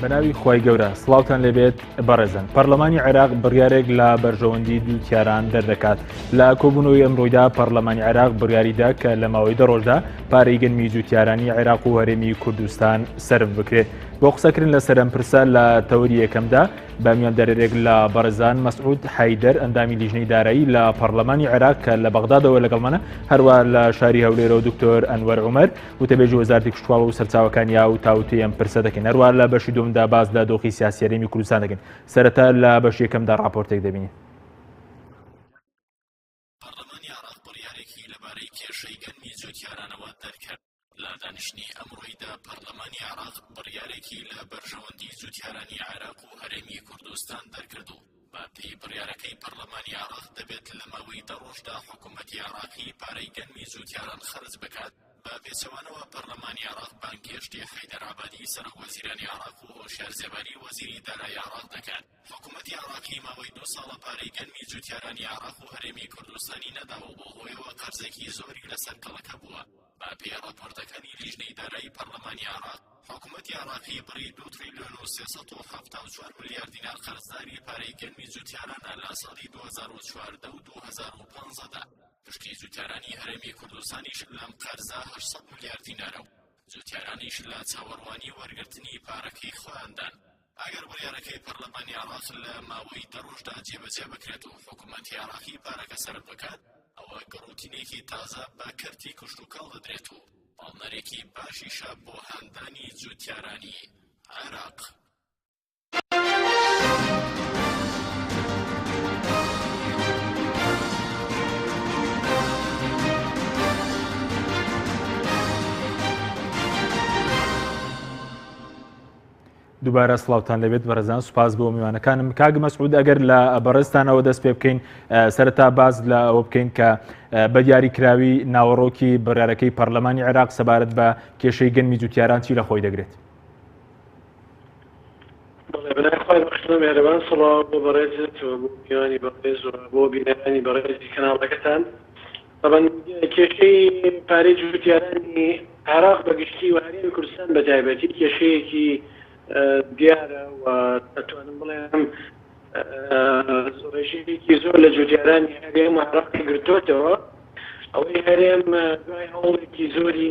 بەناوی خوای گەورە سڵاوتان لێبێت بەڕێزن پەرلەمانی عێراق بڕیارێک لە بەرژەوەندی جوتیاران دەردەکات لە کۆبوونەوەی ئەمڕۆیدا پەرلەمانی عێراق بڕیاریدا کە لە ماوەی دە ڕۆژدا پارەی گەنمی جوتیارانی عێراق و هەرێمی کوردستان سەرف بکرێت بۆ قسەکردن لەسەر ئەم پرسە لە تەوەری یەکەمدا بە میواندارێک لە بەڕێزان مەسعود حەیدەر ئەندامی لیژنەی دارایی لە پەرلەمانی عێراق کە لە بەغدادەوە لەگەڵمانە هەروە لە شاری هەولێرەوە دکتۆر ئەنوەر عومەر وتەبێژی وەزارەتی کشتوکاڵ و سەرچاوەکانی ئاو تاوتوێی ئەم پرسە دەکەین هەروە لە بەشی دووەمدا باس لە دۆخی سیاسی هەرێمی کوردستان دەکەین سەرەتا لە بەشی یەکەمدا ڕاپۆرتێک دەبینین. پەرلەمانی عێراق بڕیارێکی لەبارەی کێشەی گەنمی جوتیارانەوە دەرکرد. لە دانیشتنی ئەمڕۆیدا پەرلەمانی عێراق بڕیارێکی لە بەرژەوەندی جوتیارانی عێراق و هەرێمی کوردستان دەرکرد و بە پێی بڕیارەکەی پەرلەمانی عێراق دەبێت لە ماوەی دە ڕۆژدا حکوومەتی عێراقی پارەی گەنمی جوتیاران خەرج بکات. بە پێچەوانەوە پەرلەمانی عێراق بانگهێشتی حەیدەر عەبادی سەرۆک وەزیرانی عێراق و هۆشیار زێباری وەزیری دارایی عێراق دەکات. حکومەتی عێراقی ماوەی دوو ساڵە پارەی گەنمی جوتیارانی عێراق و هەرێمی کوردستانی نەداوە و بەو هۆیەوە قەرزێکی زۆری لەسەر کەڵەکە بووە. بە پێی ڕاپۆرتەکانی لیژنەی دارایی پەرلەمانی عێراق، حکومەتی عێراقی بڕی دوو تریلیۆن و 374 ملیار دینار قەرزداری پارەی گەنمی جوتیارانە لە ساڵی 2014 و 2015 دا. پشکی جوتیارانی هەرێمی کوردستانیش لەم قەرزە 800 ملیار دینارە و جوتیارانیش لە چاوەڕوانی وەرگرتنی پارەکەی خۆیاندان. ئەگەر بڕیارەکەی پەرلەمانی عێراق لە ماوەی دە ڕۆژدا جێبەجێ بکرێت و حکوومەتی عێراقی پارەکە سەرف بکات، ئەوە گڕوتینێکی تازە بە کەرتی کشتوکاڵ دەدرێت و پاڵنەرێکی باشیشە بۆ هاندانی جوتیارانی عێراق. دووبارە سڵاوتان لەبێت بەڕێزان سوپاس بۆ میوانەکانم کاک مەسعود ئەگەر لە بەڕێزتانەوە دەست پێ بکەین سەرەتا باز لە ئەوە بکەین کە بە دیاری کراوی ناوەڕۆکی بڕارەکەی پەرلەمانی عێراق سەبارەت بە کێشەی گەنمی جوتیاران چی لە خۆی دەگرێت؟ بەڵێ بەناوی خوای بەخشندە مێهرەبان سڵاو بۆ بەڕێزت و بۆ میوانی بەڕێز و بۆ بینەرانی بەڕێزی کەناڵەکەتان تەبعەن کێشەی پارەی جوتیارانی عێراق بە گشتی و هەرێمی کوردستان بە تایبەتی کێشەیەکی دیارە و ئەتوانم بڵێم ڕێژەیەکی زۆر لە جوتیارانی هەرێم و عێراقی گرتۆتەوە ئەوەی هەرێم دوای هەوڵێکی زۆری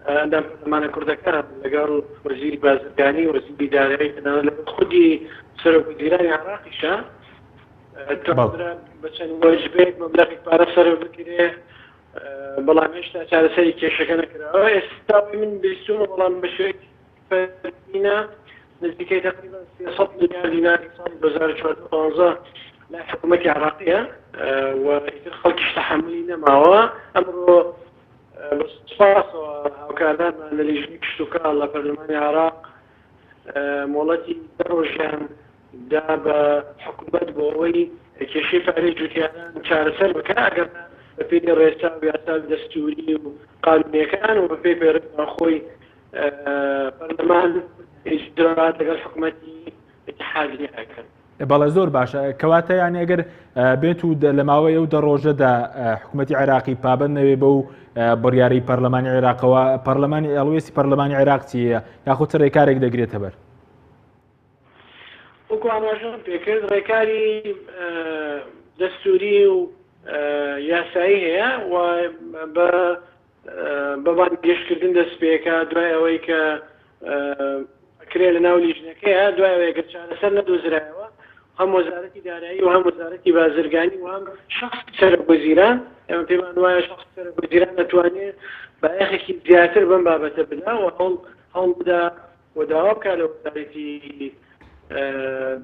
ئەندام پەرلەمانە کوردەکان لەگەڵ وەزیری بازرگانی وەزیری دارایی تەنانەت لەگەڵ خودی سەرۆک وەزیرانی عێراقیشە توانرا بە چەند وەجبەیەک مەبلەغێک پارە سەرف بکرێ بەڵام هێشتا چارەسەری کێشەکە نەکراوە ئێستا من بیستومە بەڵام بە شێوەیەکی فەرمی نا نزیکەی تقریبا 300 ملیار دیناری ساڵی 2014 لای حکوومەتی عراقیە و ئیتر خەڵکیش تەحەمولی نەماوە ئەمڕۆ بە سوپاسەوە هاوکارانمان لە لیژنەی کشتوکاڵ لە پەرلەمانی عێراق مۆڵەتی دە ڕۆژیان دا بە حکوومەت بۆ ئەوەی کێشەی پارەی جووتیاران چارەسەر بکا، ئەگەر نا بەپێی ڕێسا و یاسا و دەستووری و قانوونییەکان و بەپێی پەیڕەوی ناوخۆی پەرلەمان ئیجرائات لەگەڵ حکوومەتی ئیتحادی ئەکەن. بەڵێ زۆر باشە کەواتە یانی ئەگەر بێت و لە ماوەی ئەو دە ڕۆژەدا حکوومەتی عێراقی پابند نەوێ بەو بڕیاری پەرلەمانی عێراقەوە پەرلەمانی ئەڵوێستی پەرلەمانی عێراق چییە یاخود چ ڕێکارێک دەگرێتە بەر؟ وەکو ئاماژەم پێکرد ڕێکاری دەستوری و یاسایی هەیە و بە بە بانگێشتکردن دەست پێکا دوای ئەوەی کە ئەکرێ لە ناو لیژنەکەیە دوای ئەوەی گەر چارەسەر نەدۆزرایەوە هەم وەزارەتی دارایی و هەم وەزارەتی بازرگانی و هەم شخص سەرۆک وەزیران ئێمە پێمان وایە شخص سەرۆک وەزیران دەتوانێت بایەخێکی زیاتر بەم بابەتە بدا و هەوڵ هەوڵ بدا و داوا بکات لە وەزارەتی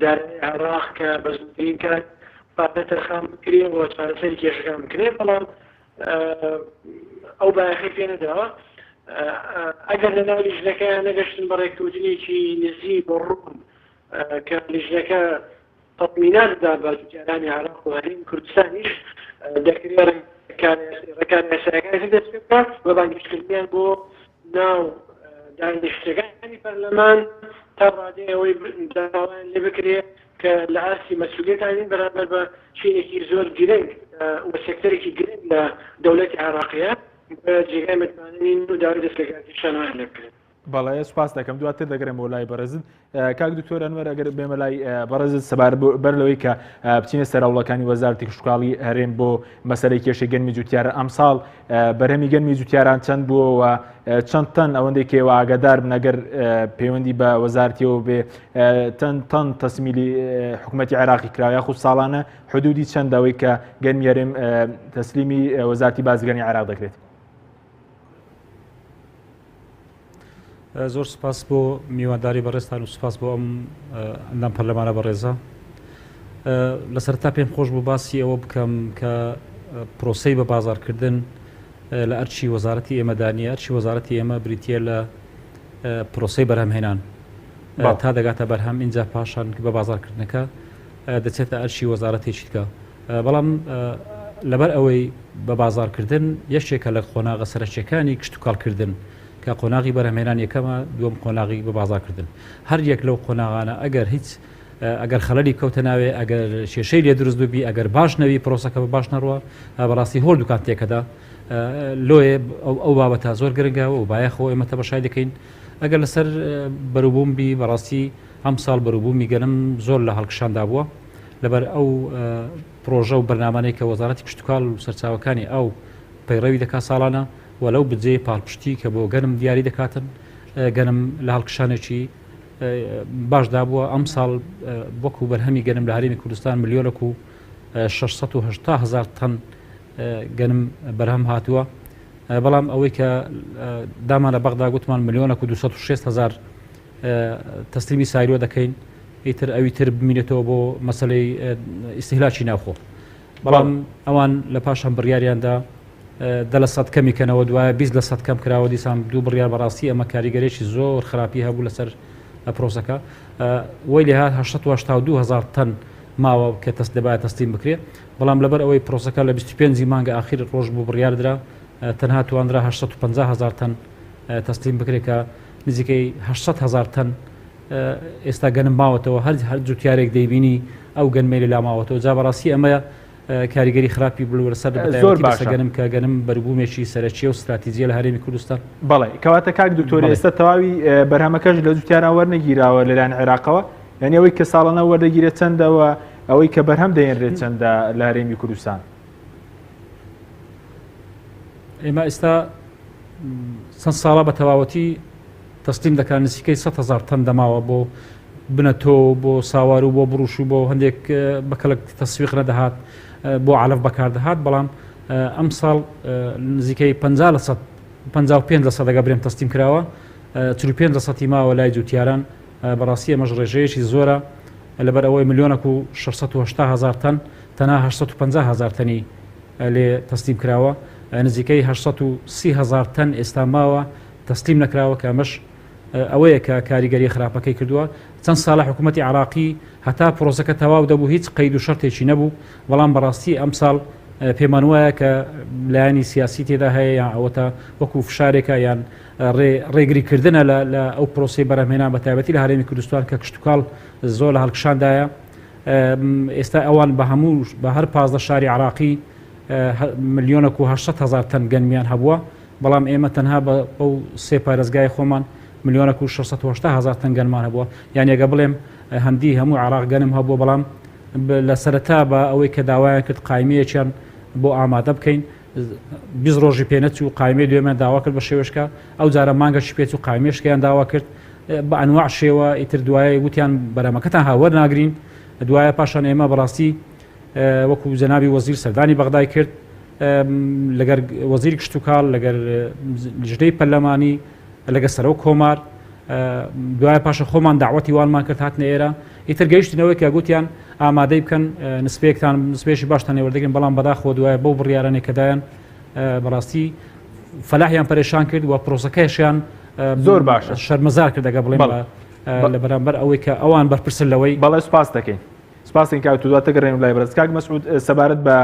دارایی عێراق کە بە زووترین کات پارە تەرخان بکرێ و چارەسەری کێشەکان بکرێ بەڵام ئەو بایەخی پێ نەداوە ئەگەر لە ناو لیژنەکەیان نەگەشتن بە ڕێککەوتنێکی نزیک و ڕوون کە لیژنەکە تەتمینات دا بە جوتیارانی عێراق و هەرێمی کوردستانیش دەکرێت ڕێکارە یاسایەکانی تر دەست پێ بکات بە بانگهێشتکردنیان بۆ ناو دانیشتنەکانی پەرلەمان. تا ڕادەی ئەوەی داوایان لێ بکرێ کە لە ئاستی مەسئولیەتا نین بەرامبەر بە چینێکی زۆر گرنگ و سێکتەرێکی گرنگ لە دەولەتی عێراقیە بۆیە جێگای متمانە نین و داوای دەستلەکارکێشانەوەیان لێ بکرێت. بەڵێ سوپاس دەکەم دواتر دەگەرێمەوە لای بەڕێزت کاک دکتۆر ئەنوەر ئەگەر بێمە لای بەڕێزت سەبارەت بەر لەوەی کە بچینە سەر هەوڵەکانی وەزارەتی کشتوکاڵی هەرێم بۆ مەسەلەی کێشەی گەنمی جوتیارە ئەمساڵ بەرهەمی گەنمی جوتیاران چەند بووە و چەند تەن ئەوەندەی کێوە ئاگادار بن ئەگەر پەیوەندی بە وەزارتیەوە بێ تەن تەن تەسمیلی حکوومەتی عێراقی کرا یاخود ساڵانە حدودی چەند ئەوەی کە گەنمی هەرێم تەسلیمی وەزارتی بازرگانی عێراق دەکرێت؟ زۆر سپاس بۆ میوانداری بەڕێزتان و سپاس بۆ ئەم ئەندام پەرلەمانە بەڕێزە. لە سەرەتا پێم خۆش بوو باسی ئەوە بکەم کە پرۆسەی بە بازارکردن لە ئەرچی وەزارەتی ئێمەدا نییە ئەرچی وەزارەتی ئێمە بریتە لە پرۆسەی بەرهەمهێنان تا دەگاتە بەرهەم اینجا پاشان بە بازارکردنەکە دەچێتە ئەرچی وەزارەتێکی دیکە بەڵام لەبەر ئەوەی بە بازاڕکردن یەکێکە لە قۆناغە سەرەکیەکانی کشتوکاڵکردن کە قۆناغی بەرهەمهێنان یەکەمە دووەم قۆناغی بە بازاڕکردن هەر یەک لەو قۆناغانە ئەگەر هیچ ئەگەر خەلەلی کەوتە ناوێ ئەگەر کێشەی لێ دروست ببی ئەگەر باش نەوی پرۆسەکە بە باش نەڕوە بەڕاستی هۆر دوکان تێکەدا لۆیە ئەو بابەتە زۆر گرنگە و بایەخەوە ئێمە تەماشای دەکەین ئەگەر لەسەر بەروبووم بی بەڕاستی ئەمساڵ بەروبوومی گەنم زۆر لە هەڵکشاندا بووە لەبەر ئەو پرۆژە و بەرنامانەی کە وەزارەتی کشتوکاڵ و سەرچاوەکانی ئاو پەیڕەوی دەکات ساڵانە و لەو بجەی پاڵپشتی کە بۆ گەنم دیاری دەکاتن گەنم لە هەڵکشانێکی باشدا بووە ئەم ساڵ وەکو بەرهەمی گەنم لە هەرێمی کوردستان ملیۆنێک و 680 هزار تەن گەنم بەرهەم هاتووە بەڵام ئەوەی کە دامانە بەغدا گوتمان ملیۆنێک و 260 هزار تەسلیمی سایلۆ دەکەین ئیتر ئەوی تر بمینێتەوە بۆ مەسلەی ئیسیهلاکی ناوخۆ بەڵام ئەوان لە پاشان بڕیاریاندا دە لە سەد کەمی کەنەوە دوایە 20 لە سەد کەم کراوە دیسان دوو بڕیار بەڕاستی ئەمە کاریگەرێکی زۆر خراپی هەبوو لەسەر پرۆسەکە وی لێ 1970 هزار تەن ماوە کە تەست دەبایە تەسلیم بکرێت بەڵام لەبەر ئەوەی پرۆسەکە لە 25 مانگە ئاخیر ڕۆژ بوو بڕیاردرا تەنها توانرا 850 هزار تەن تەسلیم بکرێت کە نزیکەی 800 هزار تەن ئێستا گەنم ماوەتەوە هەر هەر جوتیارێک دەیبینی ئەو گەنمەی لەلا ماوەتەوە جا بەڕاستی ئەمە کاریگەری خراپی بلوە لەسەر زۆر باشە گەنم کە گەنم بەربوومێکی سەرەکیە و ستراتیجیە لە هەرێمی کوردستان. بەڵێ کەواتە کاک دکتۆر ئێستا تەواوی بەرهەمەکەش لە جوتیاران وەرنەگیراوە لەلایەن عێراقەوە یعنی ئەوەی کە ساڵانە وەردەگیرێت چەندەوە ئەوەی کە بەرهەم دەێنرێت چەندە لە هەرێمی کوردستان؟ ئێمە ئێستا چەند ساڵە بە تەواوەتی تەسلیم دەکات نزیکەی 100 هزار تەن دەماوە بۆ بنەتۆ بۆ ساوار و بۆ بڕوش و بۆ هەندێک بەکەلک تەسویق نەدەهات بۆ علف بەکاردەهات بەڵام ئەم ساڵ نزیکەی 50 لە 55 لە سەدەگە برێم تەسلیم کراوە 45 لە سەتی ماوە لای جوتیاران بەڕاستی ئەمەش ڕێژەیەکی زۆرە لەبەر ئەوەی ملیۆنەک و 680 هزار تەن تەنها 850 هزار تەنی لێ تەسلیم کراوە، نزیکەی 830 هەزار تەن ئێستا ماوە تەسلیم نەکراوە کە ئەمەش ئەوەیە کە کاریگەری خراپەکەی کردووە. چەند ساڵە حکوومەتی عێراقی هەتا پرۆسەکە تەواو دەبوو هیچ قەید و شەرتێکی نەبوو، بەڵام بەڕاستی ئەمساڵ پێمان وایە کە لایەنی سیاسی تێدا هەیە یان ئەوەتا وەکو فشارێکە یان ڕێگری کردنە لە ئەو پرۆسەی بەرهەمهێنان بە تایبەتی لە هەرێمی کوردستان کە کشتوکاڵ زۆر لە هەڵکشاندایە. ئێستا ئەوان بە هەموو بە هەر 15 شاری عراقی ملیۆنەک و 800 هزار تەن گەنمیان هەبووە بەڵام ئێمە تەنها بە ئەو سێ پارێزگای خۆمان ملیۆنەک و 680 هزار تەن گەنمان هەبووە یان یەگە بڵێم هەندی هەموو عراق گەنم هەبووە بەڵام لە سەرەتا بە ئەوەی کە داوایان کرد قایمەیەکیان بۆ ئامادە بکەین 20 ڕۆژی پێنەچوو قایمەی دوێمیان داوا کرد بە شێوەشکە ئەو جارە مانگەشی پێچوو قایمێشکیان داوا کرد بە ئەنواع شێوە ئیتر دوایە وتیان بەرەمەکەتان ها وەرناگرین دوایە پاشان ئێمە بەڕاستی وەکو جەنابی وەزیر سەردانی بەغدای کرد لەگەر وەزیر کشتتوکاڵ لەگەر لیژنەی پەرلەمانی لەگە سەرۆک کۆمار دوای پاشە خۆمان داوەتی وانمان کرد هاتنە ئێرە ئیتر گەیشتنەوەی کە گوتیان ئامادەی بکەن نسبەیەکتان نسبەیەکی باشتان لێوەردەگرن بەڵام بەداخەوە دوایە بەو بڕیارانەی کە دایان بەڕاستی فەلاحیان پەرێشان کرد و پرۆسەکەشیان زۆر باشە شەرمەزار کرد ئەگە بڵێم لە بەرامبەر ئەوەی کە ئەوان بەرپرسن لەوەی. بەڵێ سوپاس دەکەین. سپاس دەکەین کاک دواتر گەڕێن لای بەڕێز کاک مەسعود سەبارەت بە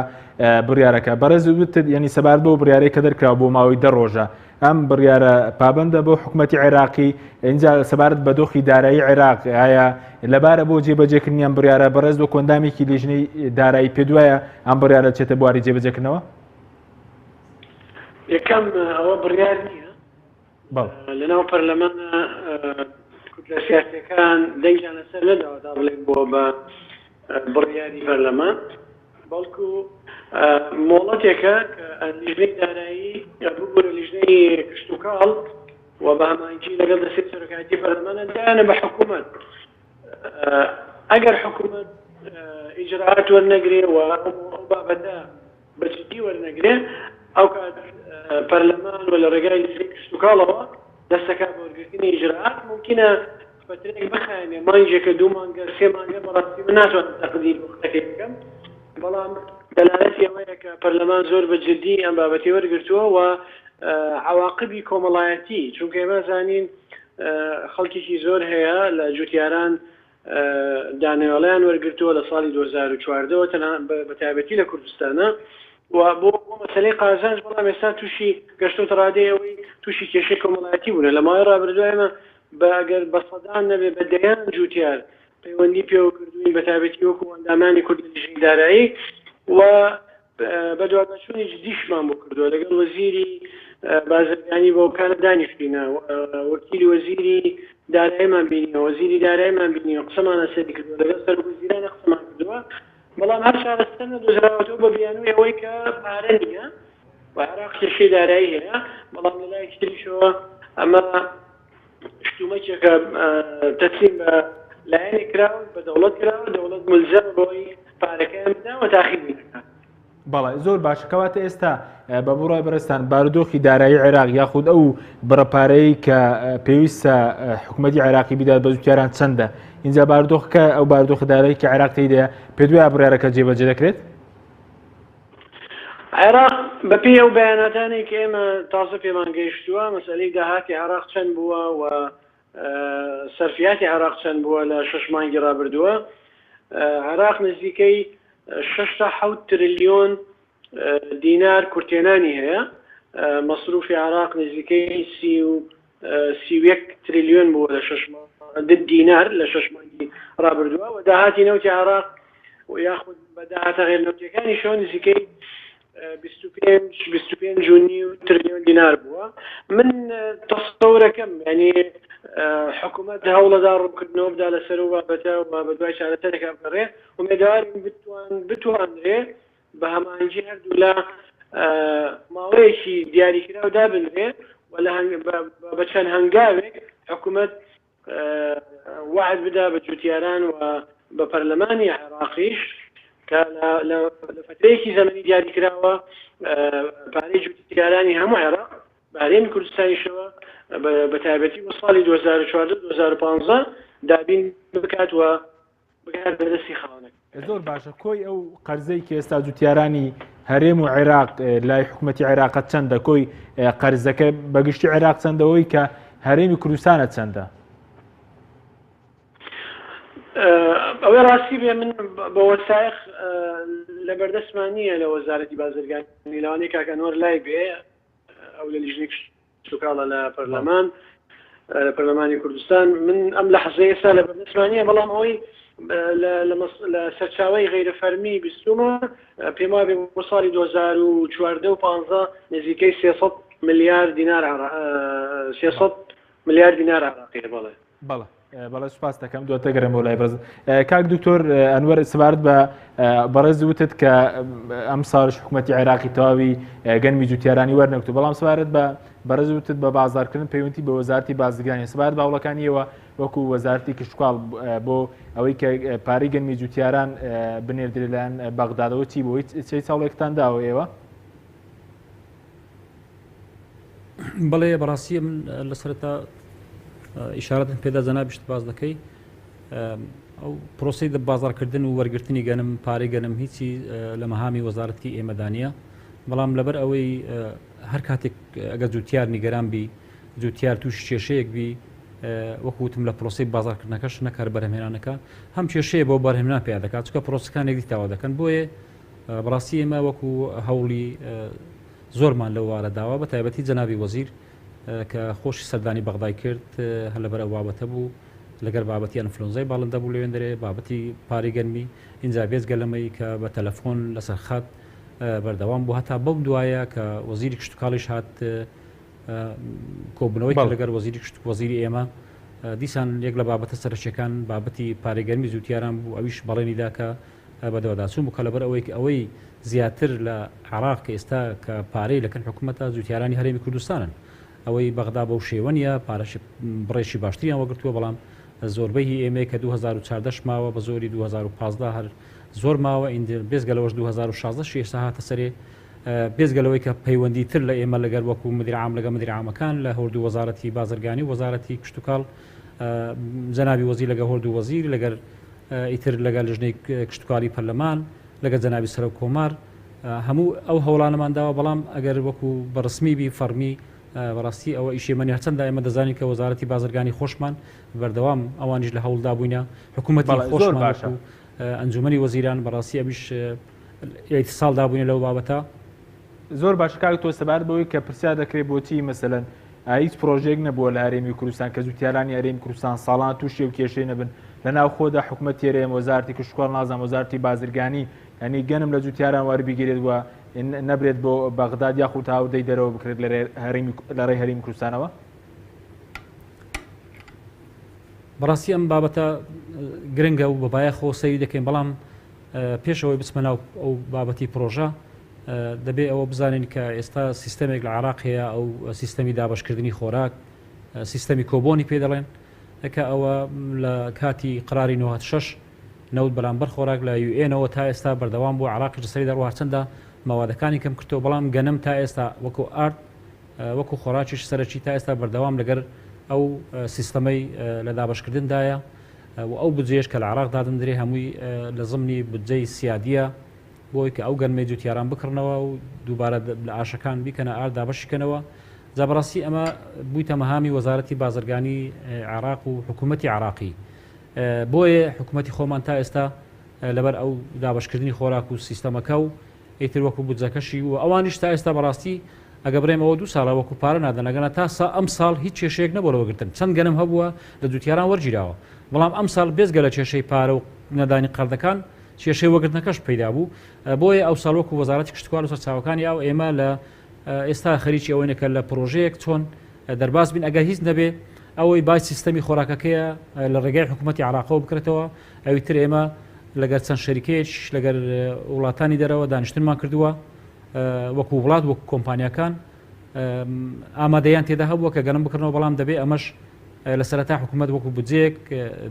بڕیارەکە بەڕێز وتت یعنی سەبارەت بەو بڕیارەی کە دەرکراوە بۆ ماوەی دە ڕۆژە. ئەم بڕیارە پابەندە بۆ حکوومەتی عێراقی اینجا سەبارەت بە دۆخی دارایی عێراق ئایا لەبارە بۆ جێبەجێکردنی ئەم بڕیارە بەڕێز وەکو ئەندامێکی لیژنەی دارایی پێدوایە ئەم بڕیارە چێتە بواری جێبەجێکردنەوە؟ یەکەم ئەوە بڕیار نییە لەناو پەرلەمان کوتلە سیاسیەکان دەنگیان لەسەر نەداوە تا بڵێن بۆ بە بڕیاری پەرلەمان بەڵکو مۆڵەتێکە کە لیژنەی دارایی ببورە لیژنەی کشتوکاڵ و بە هەماهەنگی لەگەڵ دەستەی سەرۆکایەتی پەرلەمان دایانە بە حکوومەت ئەگەر حکوومەت ئیجرائات وەرنەگرێ و ئەو بابەتە بە جدی وەرنەگرێ ئەوکات پەرلەمان و لە ڕێگای لیژنەی کشتوکاڵەوە دەست دەکات بە وەرگرتنی ئیجرائات مومکینە فترەیەک بخایەنێ مانگێکە دوو مانگە سێ مانگە بەڕاستی من ناتوانم تەقدیر وەختەکەی بکەم بەڵام دەلالەتی ئەوەیە کە پەرلەمان زۆر بە جدی ئەم بابەتی وەرگرتووە و عەواقبی کۆمەڵایەتی چونکە ئێمە زانین خەڵکێکی زۆر هەیە لە جوتیاران دانەوێڵەیان وەرگرتووە لە ساڵی 2014 ەوە تەنها بە تایبەتی لە کوردستانە و بۆ بۆ مەسەلەی قازانج بەڵام ئێستا تووشی گەشتۆتە ڕادەی ئەوەی تووشی کێشەی کۆمەڵایەتی بوونە لە ماوەی ڕابردوو ئێمە بە ئەگەر بە سەدان نەبێ بە دەیان جوتیار پەیوەندی پێوە کردووین بە تایبەتی وەکو ئەندامانی کورد لە لیژنەی دارایی و بەدواداچوونی جدیشمان بۆ کردووە لەگەڵ وەزیری بازرگانی بۆ کارە دانیشتینە وەکیلی وەزیری داراییمان بینیوە وەزیری داراییمان بینیوە قسەمان لەسەری کردووە لەگەڵ سەرۆک وەزیرانە قسەمان کردووە بەڵام هەر چارەسەر نەدۆزراوەتەوە بە بیانووی ئەوەی کە پارە نییە و عێراق کێشەی دارایی هەیە بەڵام لە لایەکی تریشەوە ئەمە شتومەکێکە تەسلیم بە لایەنێک کراوە بە دەوڵەت کراوە دەوڵەت ملزەمە بەوەی پارەکەیان بدا و تاخیری نەکات. بەڵێ زۆر باشە کەواتە ئێستا بە بڕای بەڕێزتان بارودۆخی دارایی عێراق یاخود ئەو بڕە پارەی کە پێویستە حکوومەتی عێراقی بدات بە جوتیاران چەندە اینجا بارودۆخەکە ئەو بارودۆخە دارایی کە عێراق تێیدایە پێت وایە بڕیارەکە جێبەجێ دەکرێت؟ عێراق بەپێی ئەو بەیاناتانەی کە ئێمە تازە پێمان گەیشتووە، مەسئەلەی داهاتی عێراق چەند بووە و سەرفیاتی عێراق چەند بووە لە شەش مانگی ڕابردووە، عێراق نزیکەی شەش تا حەوت ترلیۆن دینار کورتهێنانی هەیە، مەسروفی عێراق نزیکەی 31 ترلیۆن بووە لە شەش دینار لە شەش مانگی ڕابردووە و داهاتی نەوتی عێراق و یاخود بە داهاتە غێر نەوتیەکانیشەوە نزیکەی 25 25 و نیو ترلیۆن دینار بووە من تەسەورەکەم ینی حکوومەت هەوڵەدا ڕوونکردنەوە بدا لەسەر و بابەتە و بە دوای چارەسەرێکا بگەڕێ ئومێدەوارین بتوان بتوانرێ بە هەماهەنگی هەردوولا ماوەیەکی دیاریکراو دابنرێ و لە بە چەند هەنگاوێک حکوومەت وەعد بدا بە جوتیاران و بە پەرلەمانی عێراقیش کە لە فترەیەکی زەمەنی دیاریکراوە پارەی جوتیارانی هەموو عێراق بە هەرێمی کوردستانیشەوە بە تایبەتی بۆ ساڵی 2014 2015 دابین بکات و بگات بە دەستی خاوەنەکە. زۆر باشە کۆی ئەو قەرزەی کە ئێستا جوتیارانی هەرێم و عێراق لای حکوومەتی عێراقە چەندە کۆی قەرزەکە بەگشتی عێراق چەندەوەی کە هەرێمی کوردستانە چەندە؟ ئەوەی ڕاستی بێ من بە وەسایق لە بەردەستمان نییە لە وەزارەتی بازرگانی لەوانەیە کاک ئەنوەر لای بێ ئەو لە لیژنەی کشتوکاڵە لە پەرلەمان لە پەرلەمانی کوردستان من ئەم لەحزەی ئێستا لە بەردەستمان نییە بەڵام ئەوەی لە سەرچاوی غەیرە فەرمی بیستومە پێم وابێ بۆ ساڵی 2014 و 15 نزیکەی 300 ملیار دینار 300 ملیار دینار عراقیە بەڵێ بەڵێ بەڵێ سوپاس دەکەم دواتر گەرم بۆ لای بەڕێز کاک دکتۆر ئەنوەر سەبارەت بە بەڕێز وتت کە ئەم ساڵش حکوومەتی عێراقی تەواوی گەنمی جوتیارانی وەرنەگرتو بەڵام سەبارەت بە بەڕێز وتت بە بازارکردن پەیوەندی بە وەزارتی بازرگانی سەبارەت بە هەوڵەکانیەوە وەکو وەزارتی کشتوکاڵ بۆ ئەوەی کە پارەی گەنمی جوتیاران بنێردرێ لایەن بەغدادەوە چی بۆ چی چاوڵێکتان داوە ئێوە؟ بەڵێ بەڕاستی من لە سەرەتا ئیشارەتم پێدا جەنابیشت باس دەکەی ئەو پرۆسی دە بازارکردن و وەرگرتنی گەنم پارەی گەنم هیچی لە مەهامی وەزارەتی ئێمەدانە بەڵام لەبەر ئەوەی هەر کاتێک ئەگە جوتیار نیگەران بی جوتیار تووشی کێشەیەک بی وەکوتم لە پرۆسی بازارکردنەکەش نەکار بەرهمێنانەکە هەم کێشەیە بۆ بەرهمنا پیا دەکات چکە پرۆسەکان یەکدی تاوا دەکەن بۆیە بەڕاستی ئێمە وەکو هەوڵی زۆرمان لەو وارە داوە بە تایبەتی جەنابی وەزیر. کە خۆشی سەردانی بەغدای کرد هەر لەبەر ئەو بابەتە بوو لەگەر بابەتی ئەنفلۆنزای باڵندە بوو لەوێندەرێ بابەتی پارەی گەنمی ئینجا بێجگە لەمەی کە بە تەلەفۆن لەسەر خەت بەردەوام بوو هەتا بەو دوایە کە وەزیری کشتتوکاڵیش هات کۆبوونەوەی لەگەر وەزیری کشت وەزیری ئێمە دیسان یەک لە بابەتە سەرەکیەکان بابەتی پارەی گەرمی جوتیاران بوو ئەویش بەڵێنی دا کە بەدواداچوون بکە لەبەر ئەوەی کە ئەوەی زیاتر لە عێراق کە ئێستا کە پارەی لەکن حکوومەتە جوتیارانی هەرێمی کوردستانن ئەوەی بەغدا بەو شێوە نییە پارەش بڕێکی باشتریان وەگرتووە بەڵام زۆربەی هی ئێمەی کە 2014 ماوە بە زۆری 2015 هەر زۆر ماوە ئیندر بێزگە لەوەش 2016 شی ئێستا هاتە سەرێ بێزگە لەوەی کە پەیوەندی تر لە ئێمە لەگەر وەکو مدیر عام لەگە مدیر عامەکان لە هەردوو وەزارەتی بازرگانی و وەزارەتی کشتتوکاڵ جەنابی وەزیر لەگە هەردوو وەزیر لەگەر ئیتر لەگەل لژنەی کشتوکاڵی پەرلەمان، لەگەل جەنابی سەرۆک کۆمار هەموو ئەو هەوڵانەمان داوە، بەڵام ئەگەر وەکو بە ڕسمی بی فەڕمی بەڕاستی ئەوە ئیشی ئێمە نیە، هەرچەندە ئێمە دەزانین کە وەزارەتی بازرگانی خۆشمان بەردەوام ئەوانیش لە هەوڵدا بووینە، حکوومەتی بەڵێ زۆر خۆشمان باشە. وەکو ئەنجومەنی وەزیران بەڕاستی ئەویش ئیتساڵ دابووینە لەو بابەتە. زۆر باشە کاک تۆ سەبارەت بەوەی کە پرسیار دەکرێت بۆچی مەسەلەن هیچ پرۆژەیەک نەبووە لە هەرێمی کوردستان کە جوتیارانی هەرێمی کوردستان ساڵان تووشی ئەو کێشەی نەبن لە ناوخۆدا حکومەت تێرەیە وەزارەتی کشتوکاڵ نازانم وەزارەتی بازرگانی یعنی گەنم لە جوتیاران وەربگیرێت و نەبرێت بۆ بەغداد یاخود هاوردەی دەرەوە بکرێت لە ڕێی هەرێمی کوردستانەوە؟ بەڕاستی ئەم بابەتە گرنگە و بە بایەخەوە سەیری دەکەین بەڵام پێش ئەوەی بچمە ناو ئەو بابەتی پرۆژە دەبێ ئەوە بزانین کە ئێستا سیستەمێک لە عراق هەیە ئەو سیستەمی دابشکردنی خۆراک سیستەمی کۆبۆنی پێ دەڵێن کە ئەوە لە کاتی قراری 96 نەوت بەرامبەر خۆراک لە یوئێنەوە تا ئێستا بەردەوام بوو عراقی لەسەری دەڕوە هەرچەندە مەوادەکانی کەم کردەوە بەڵام گەنم تا ئێستا وەکو ئارد وەکو خۆراکیش سەرەکی تا ئێستا بەردەوام لەگەر ئەو سیستەمەی لە دابشکردندایە و ئەو بودجەیەش کە لە عێراق دادەندرێ هەمووی لە زمنی بودجەی سیادیە بۆی کە ئەو گەنمەی جوتیاران بکڕنەوە و دووبارە لە ئاشەکان بیکەنە ئارد دابەشی کەنەوە جا بەڕاستی ئەمە بوویتە مەهامی وەزارەتی بازرگانی عێراق و حکوومەتی عراقی بۆیە حکوومەتی خۆمان تا ئێستا لەبەر ئەو دابشکردنی خۆراک و سیستەمەکە و ئیتر وەکو بودجەکەشی و ئەوانیش تا ئێستا بەڕاستی ئەگە بڵێم ئەوە دوو ساڵە وەکو پارە نادەن ئەگەنا تا سا ئەم ساڵ هیچ کێشەیەک نەبووە لە وەرگرتن چەند گەنم هەبووە لە جوتیاران وەرگیراوە بەڵام ئەم ساڵ بێجگە لە کێشەی پارە و نەدانی قەردەکان کێشەی وەرگرتنەکەش پەیدا بوو بۆیە ئەو ساڵ وەکو وەزارەتی کشتوکاڵ و سەرچاوەکانی ئاو ئێمە لە ئێستا خەریکی ئەوەینە کە لە پرۆژەیەک چۆن دەرباز بین ئەگەر هیچ نەبێ ئەوەی بای سیستەمی خۆراکەکەیە لە ڕێگای حکوومەتی عراقەوە بکرێتەوە ئەوی تر ئێمە لەگەر چەند شەریکەیەکیش لەگەر وڵاتانی دەرەوە دانیشتنمان کردووە وەکو وڵات وەکو کۆمپانیاکان ئامادەیان تێدا هەبووە کە گەنم بکڕنەوە بەڵام دەبێ ئەمەش لە سەرەتا حکوومەت وەکو بودجەیەک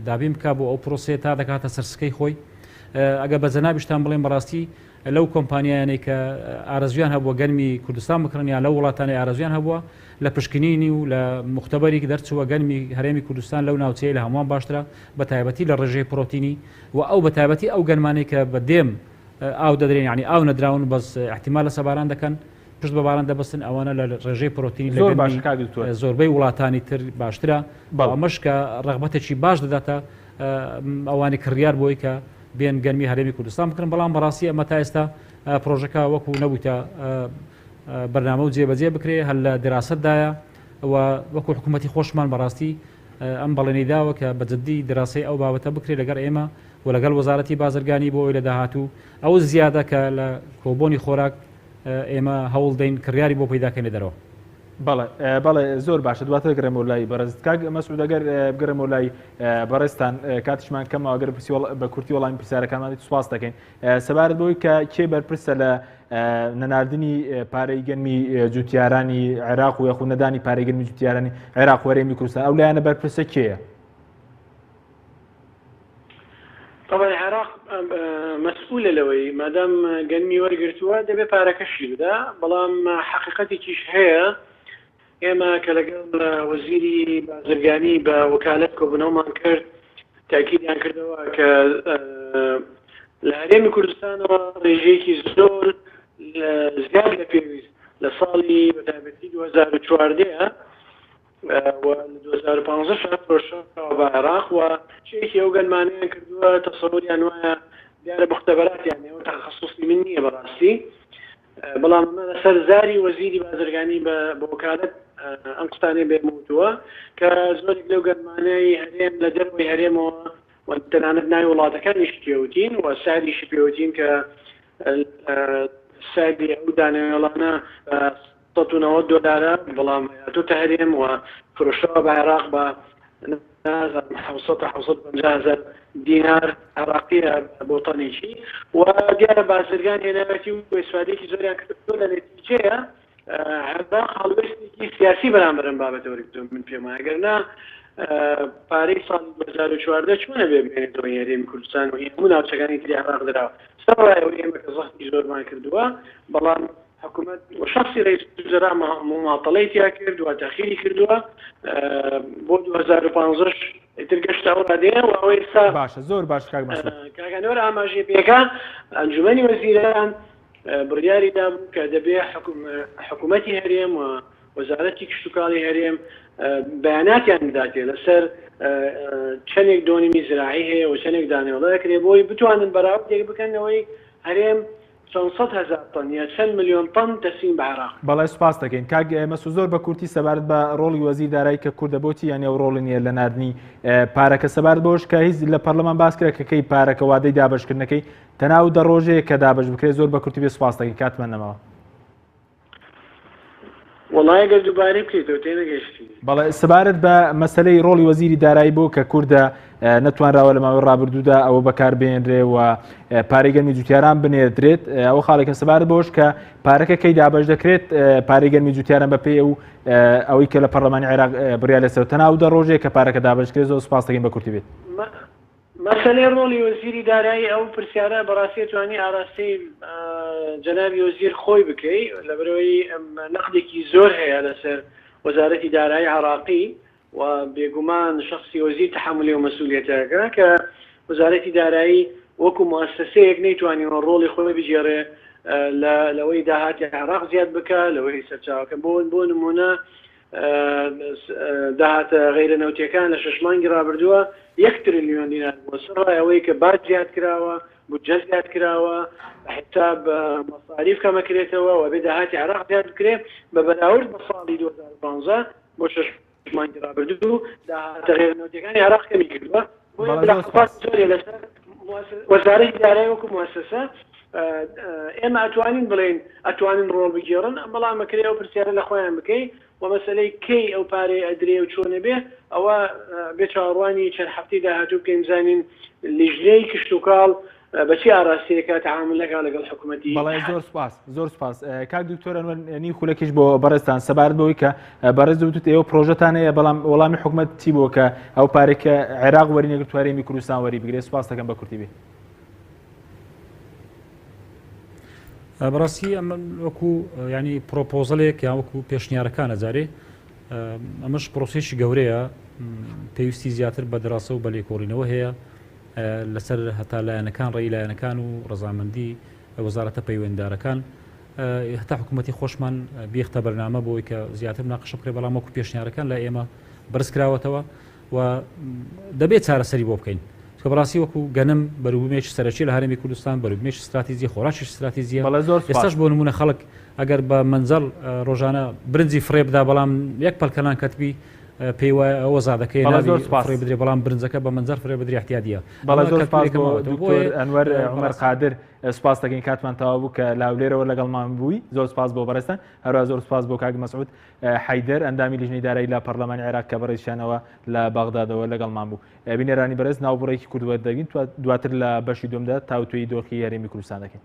دابین بکە بۆ ئەو پرۆسەیە تا دەکاتە سەرسکەی خۆی ئەگەر بە جەنابیشتان بڵێم بەڕاستی لەو کۆمپانیایانەی کە ئارەزویان هەبووە گەنمی کوردستان بکڕن یان لەو وڵاتانەی ئارەزویان هەبووە لە پشکنینی و لە موختەبەریک دەرچووە گەنمی هەرێمی کوردستان لەو ناوچەیە لە هەمووان باشترە بە تایبەتی لە ڕێژەی پرۆتینی و ئەو بە تایبەتی ئەو گەنمانەی کە بە دێم ئاو دەدرێن یعنی ئاو نەدراون بەس احتیمال لەسەر باران دەکەن پشت بە باران دەبەستن ئەوانە لە ڕێژەی پرۆتینی لە زۆر باشە گەنمی کاک دکتۆر. زۆربەی وڵاتانی تر باشترە بەڵێ. ئەمەش کە ڕەغبەتێکی باش دەداتە ئەوانی کڕیار بۆی کە بێن گەنمی هەرێمی کوردستان بکڕن بەڵام بەڕاستی ئەمە تا ئێستا پرۆژەکە وەکو نەبوویتە بەرنامە و جێبەجێ بکرێ هەر لە دراسەتدایە و وەکو حکوومەتی خۆشمان بەڕاستی ئەم بەڵێنی داوە کە بە جددی دراسەی ئەو بابەتە بکرێت لەگەڵ ئێمە و لەگەڵ وەزارەتی بازرگانی بۆ ئەوەی لە داهاتوو ئەو زیادە کە لە کۆبۆنی خۆراک ئێمە هەوڵ دەین کڕیاری بۆ پەیداکەین لە دەرەوە. بەڵێ بەڵێ زۆر باشە دواتر گەڕێمەوە لای بەڕێزت کاک مەسعود ئەگەر بگەڕێمەوە لای بەڕێزتان کاتیشمان کەمەوە ئەگەر بە کورتی وەڵامی پرسیارەکانمان سوپاس دەکەین سەبارەت بەوەی کە کێ بەرپرسە لە نەناردنی پارەی گەنمی جوتیارانی عێراق و یاخود نەدانی پارەی گەنمی جوتیارانی عێراق و هەرێمی کوردستان ئەو لایەنە بەرپرسە کێیە؟ طبعا عێراق مەسئولە لەوەی مادام گەنمی وەرگرتووە دەبێ پارەکەشی بدا بەڵام حەقیقەتێکیش هەیە ئێمە کە لەگەڵ وەزیری بازرگانی بە وەکالەت کۆبوونەوەمان کرد تاکیدیان کردەوە کە لە هەرێمی کوردستانەوە ڕێژەیەکی زۆر زیاد لە پێویست لە ساڵی بەتایبەتی 2014 و لە 2015 شا فرۆشراوە بە عێراق و شێکی ئەو گەنمانەیان کردووە تەسەوریان وایە دیارە مختبەراتیان هەیە و تەخەسوسی من نییە بەڕاستی بەڵام ئەمە لەسەر زاری وەزیری بازرگانی بە وەکالەت. ئەم قسانەی بێ موتووە کە زۆرێک لەو گەنمانەی هەرێم لە دەرەوەی هەرێمەوە و تەنانەت ناوی وڵاتەکانیش پێوتین و ساریشی پێوتین کە ساری ئەو دانەوێڵانە 190 دۆلارە بەڵام هاتۆتە هەرێم و فرۆشەوە بە عێراق بە نازانم 700 تا 750 هەزار دینار عێراقیە بۆ تەنێکی و دیارە بازرگان هێناوێتی و ئیسفادەیەکی زۆریان کردووە لە نەتیجەیە عێراق هەڵوێستێکی سیاسی بەرامبەر ئەم بابەتە وەرگرتووە من پێم وایە گەر نا پارەی ساڵی 2014 چۆنە بێ بمێنێتەوە هی هەرێمی کوردستان و هی هەموو ناوچەکانی تری عێراق دراوە سەرەڕای ئەوەی ئێمە کە زەختی زۆرمان کردووە بەڵام حکوومەت و شخصی رئیس وزراء مماطلەی تیا کرد و تاخیری کردووە بۆ 2015 ئیتر گەشتە ئەو ڕادەیە و ئەوەی ئێستا باشە زۆر باش کاک مەسعود. کاک ئەنوەر ئاماژەی پێکا ئەنجومەنی وەزیران بڕیاری دابوو کە دەبێ حکوومەتی هەرێم و وەزارەتی کشتوکاڵی هەرێم بەیاناتیان بداتێ لەسەر چەندێک دۆنیمی زراعی هەیە و چەندێک دانەوێڵە دەکرێت بۆی بتوانن بەراوردێک بکەن لەوەی هەرێم چەند 100 هەزار تەن یا چەند ملیۆن تەن تەسلیم بە عێراق. بەڵێ سوپاس دەکەین کاک مەسعود زۆر بە کورتی سەبارەت بە ڕۆڵی وەزیر دارایی کە کوردە بۆچی یانی ئەو ڕۆڵی نییە لە ناردنی پارەکە سەبارەت بەوەش کە هیچ لە پەرلەمان باس کرا کە کەی پارەکە وادەی دابەشکردنەکەی تەنها و دە ڕۆژەیە کە دابەش بکرێت زۆر بە کورتی بێ سوپاس دەکەین کاتمان نەماوە. وەڵای گەر دووبارەی بکەیتەوە تێنەگەیشتین. بەڵێ سەبارەت بە مەسەلەی ڕۆڵی وەزیری دارایی بۆ کە کوردە نەتوانراوە لە ماوەی ڕابردوودا ئەوە بەکاربێنرێ و پارەی گەرمی جوتیاران بنێردرێت ئەو خاڵێکە سەبارەت بەوەش کە پارەکە کەی دابەش دەکرێت پارەی گەرمی جوتیاران بەپێی ئەو ئەوەی کە لە پەرلەمانی عێراق بڕیار لەسەر تەنها و دە ڕۆژێک کە پارەکە دابەش کرێت زۆر سوپاس دەکەین بە کورتی بێت. مەسەلەی ڕۆڵی وەزیری دارایی ئەو پرسیارە بەڕاستی ئەتوانی ئاراستەی جەنابی وەزیر خۆی بکەی لەبەرئەوەی نەقدێکی زۆر هەیە لەسەر وەزارەتی دارایی عێراقی و بێگومان شەخسی وەزیر تەحەمولی ئەو مەسئولیەتەکە کە وەزارەتی دارایی وەکو موئەسەسەیەک نەیتوانیوە ڕۆڵی خۆی بگێڕێ لە لەوەی داهاتی عێراق زیاد بکا لەوەی سەرچاوەکە بۆ بۆ نمونە داهاتە غەیرە نەوتیەکان لە شەش مانگی ڕابردووە یەک ترلیۆن دینار بووە، سەرەڕای ئەوەی کە باج زیاد کراوە، بودجە زیاد کراوە، بە حیساب مەساریف کەمەکرێتەوە و ئەبێ داهاتی عێراق زیاد بکرێ، بە بەراورد بە ساڵی 2015 بۆ شەش مانگی ڕابردوو داهاتە غەیرە نەوتیەکانی عێراق کەمی کردووە، بۆیە بەڵێ زۆر ملاحەزات سوپاس. زۆرە لەسەر وەزارەتی دارایی وەکو موئەسەسە، ئێمە ئەتوانین بڵێین ئەتوانن ڕۆڵ بگێڕن، بەڵام ئەکرێ ئەو پرسیارە لە خۆیان بکەی و مەسەلەی کەی ئەو پارەیە ئەدرێ و چۆن ئەبێ ئەوە بێ چاوەڕوانی چەند هەفتەی داهاتوو بکەین بزانین لیژنەی کشتوکاڵ بە چی ئاراستەیەکا تەعامول ئەکا لەگەڵ حکومەتی بەڵێ زۆر سپاس زۆر سپاس کاک دکتۆر ئەنوەر نیو خولەکیش بۆ بەڕێزتان سەبارەت بەوەی کە بەڕێز وتت ئێوە پرۆژەتان هەیە بەڵام وەڵامی حکومەت چی بووە کە ئەو پارەی کە عێراق وەری نەگرت هەرێمی کوردستان وەری بگرێت سپاس دەکەم بە کورتی بێ. بەڕاستی ئەمە وەکو ینی پرۆپۆزلێک یان وەکو پێشنیارەکانە جارێ ئەمەش پرۆسێکی گەورەیە پێویستی زیاتر بە دەراسە و بە لێکۆڵینەوە هەیە لەسەر هەتا لایەنەکان ڕێی لایەنەکان و ڕەزامەندی وەزارەتە پەیوەنددارەکان هەتا حکوومەتی خۆشمان بیختە بەرنامە بۆی کە زیاتر مناقشە بکرێت بەڵام وەکو پێشنیارەکان لە ئێمە بەرز کراوەتەوە و دەبێت چارەسەری بۆ بکەین چونکە بەڕاستی وەکو گەنم بەروبوومێکی سەرەکی لە هەرێمی کوردستان بەروبوومێکی ستراتیجی خۆراکی ستراتیجیە بەڵێ زۆر سوپاس. ئێستاش بۆ نمونە خەڵک ئەگەر بە مەنجەڵ ڕۆژانە برنجی فڕێ بدا بەڵام یەک پەلکەنان کەتبی پێی وایە ئەوە زادەکەی بەڵێ نابی زۆر سوپاس. فڕێ بدرێ بەڵام برنجەکە بە مەنجەڵ فڕێ بدرێ احتیادیە بەڵێ ئەمە زۆر سوپاس کەلتورێکە بۆ ماوەتەوە دکتۆر بۆیە ئەنوەر عومەر بەڕاستی قادر سوپاس دەکەین کاتمان تەواو بوو کە لە هەولێرەوە لەگەڵمان بووی زۆر سوپاس بۆ بەڕێزتان هەروەها زۆر سوپاس بۆ کاک مەسعود حەیدەر، ئەندامی لیژنەی دارایی لە پەرلەمانی عێراق کە بەڕێزیشیانەوە لە بەغدادەوە لەگەڵمان بوو. بینەرانی بەڕێز ناوبڕێکی کورت وەردەگرین، دواتر لە بەشی دووەمدا تاوتوێی دۆخی هەرێمی کوردستان دەکەین.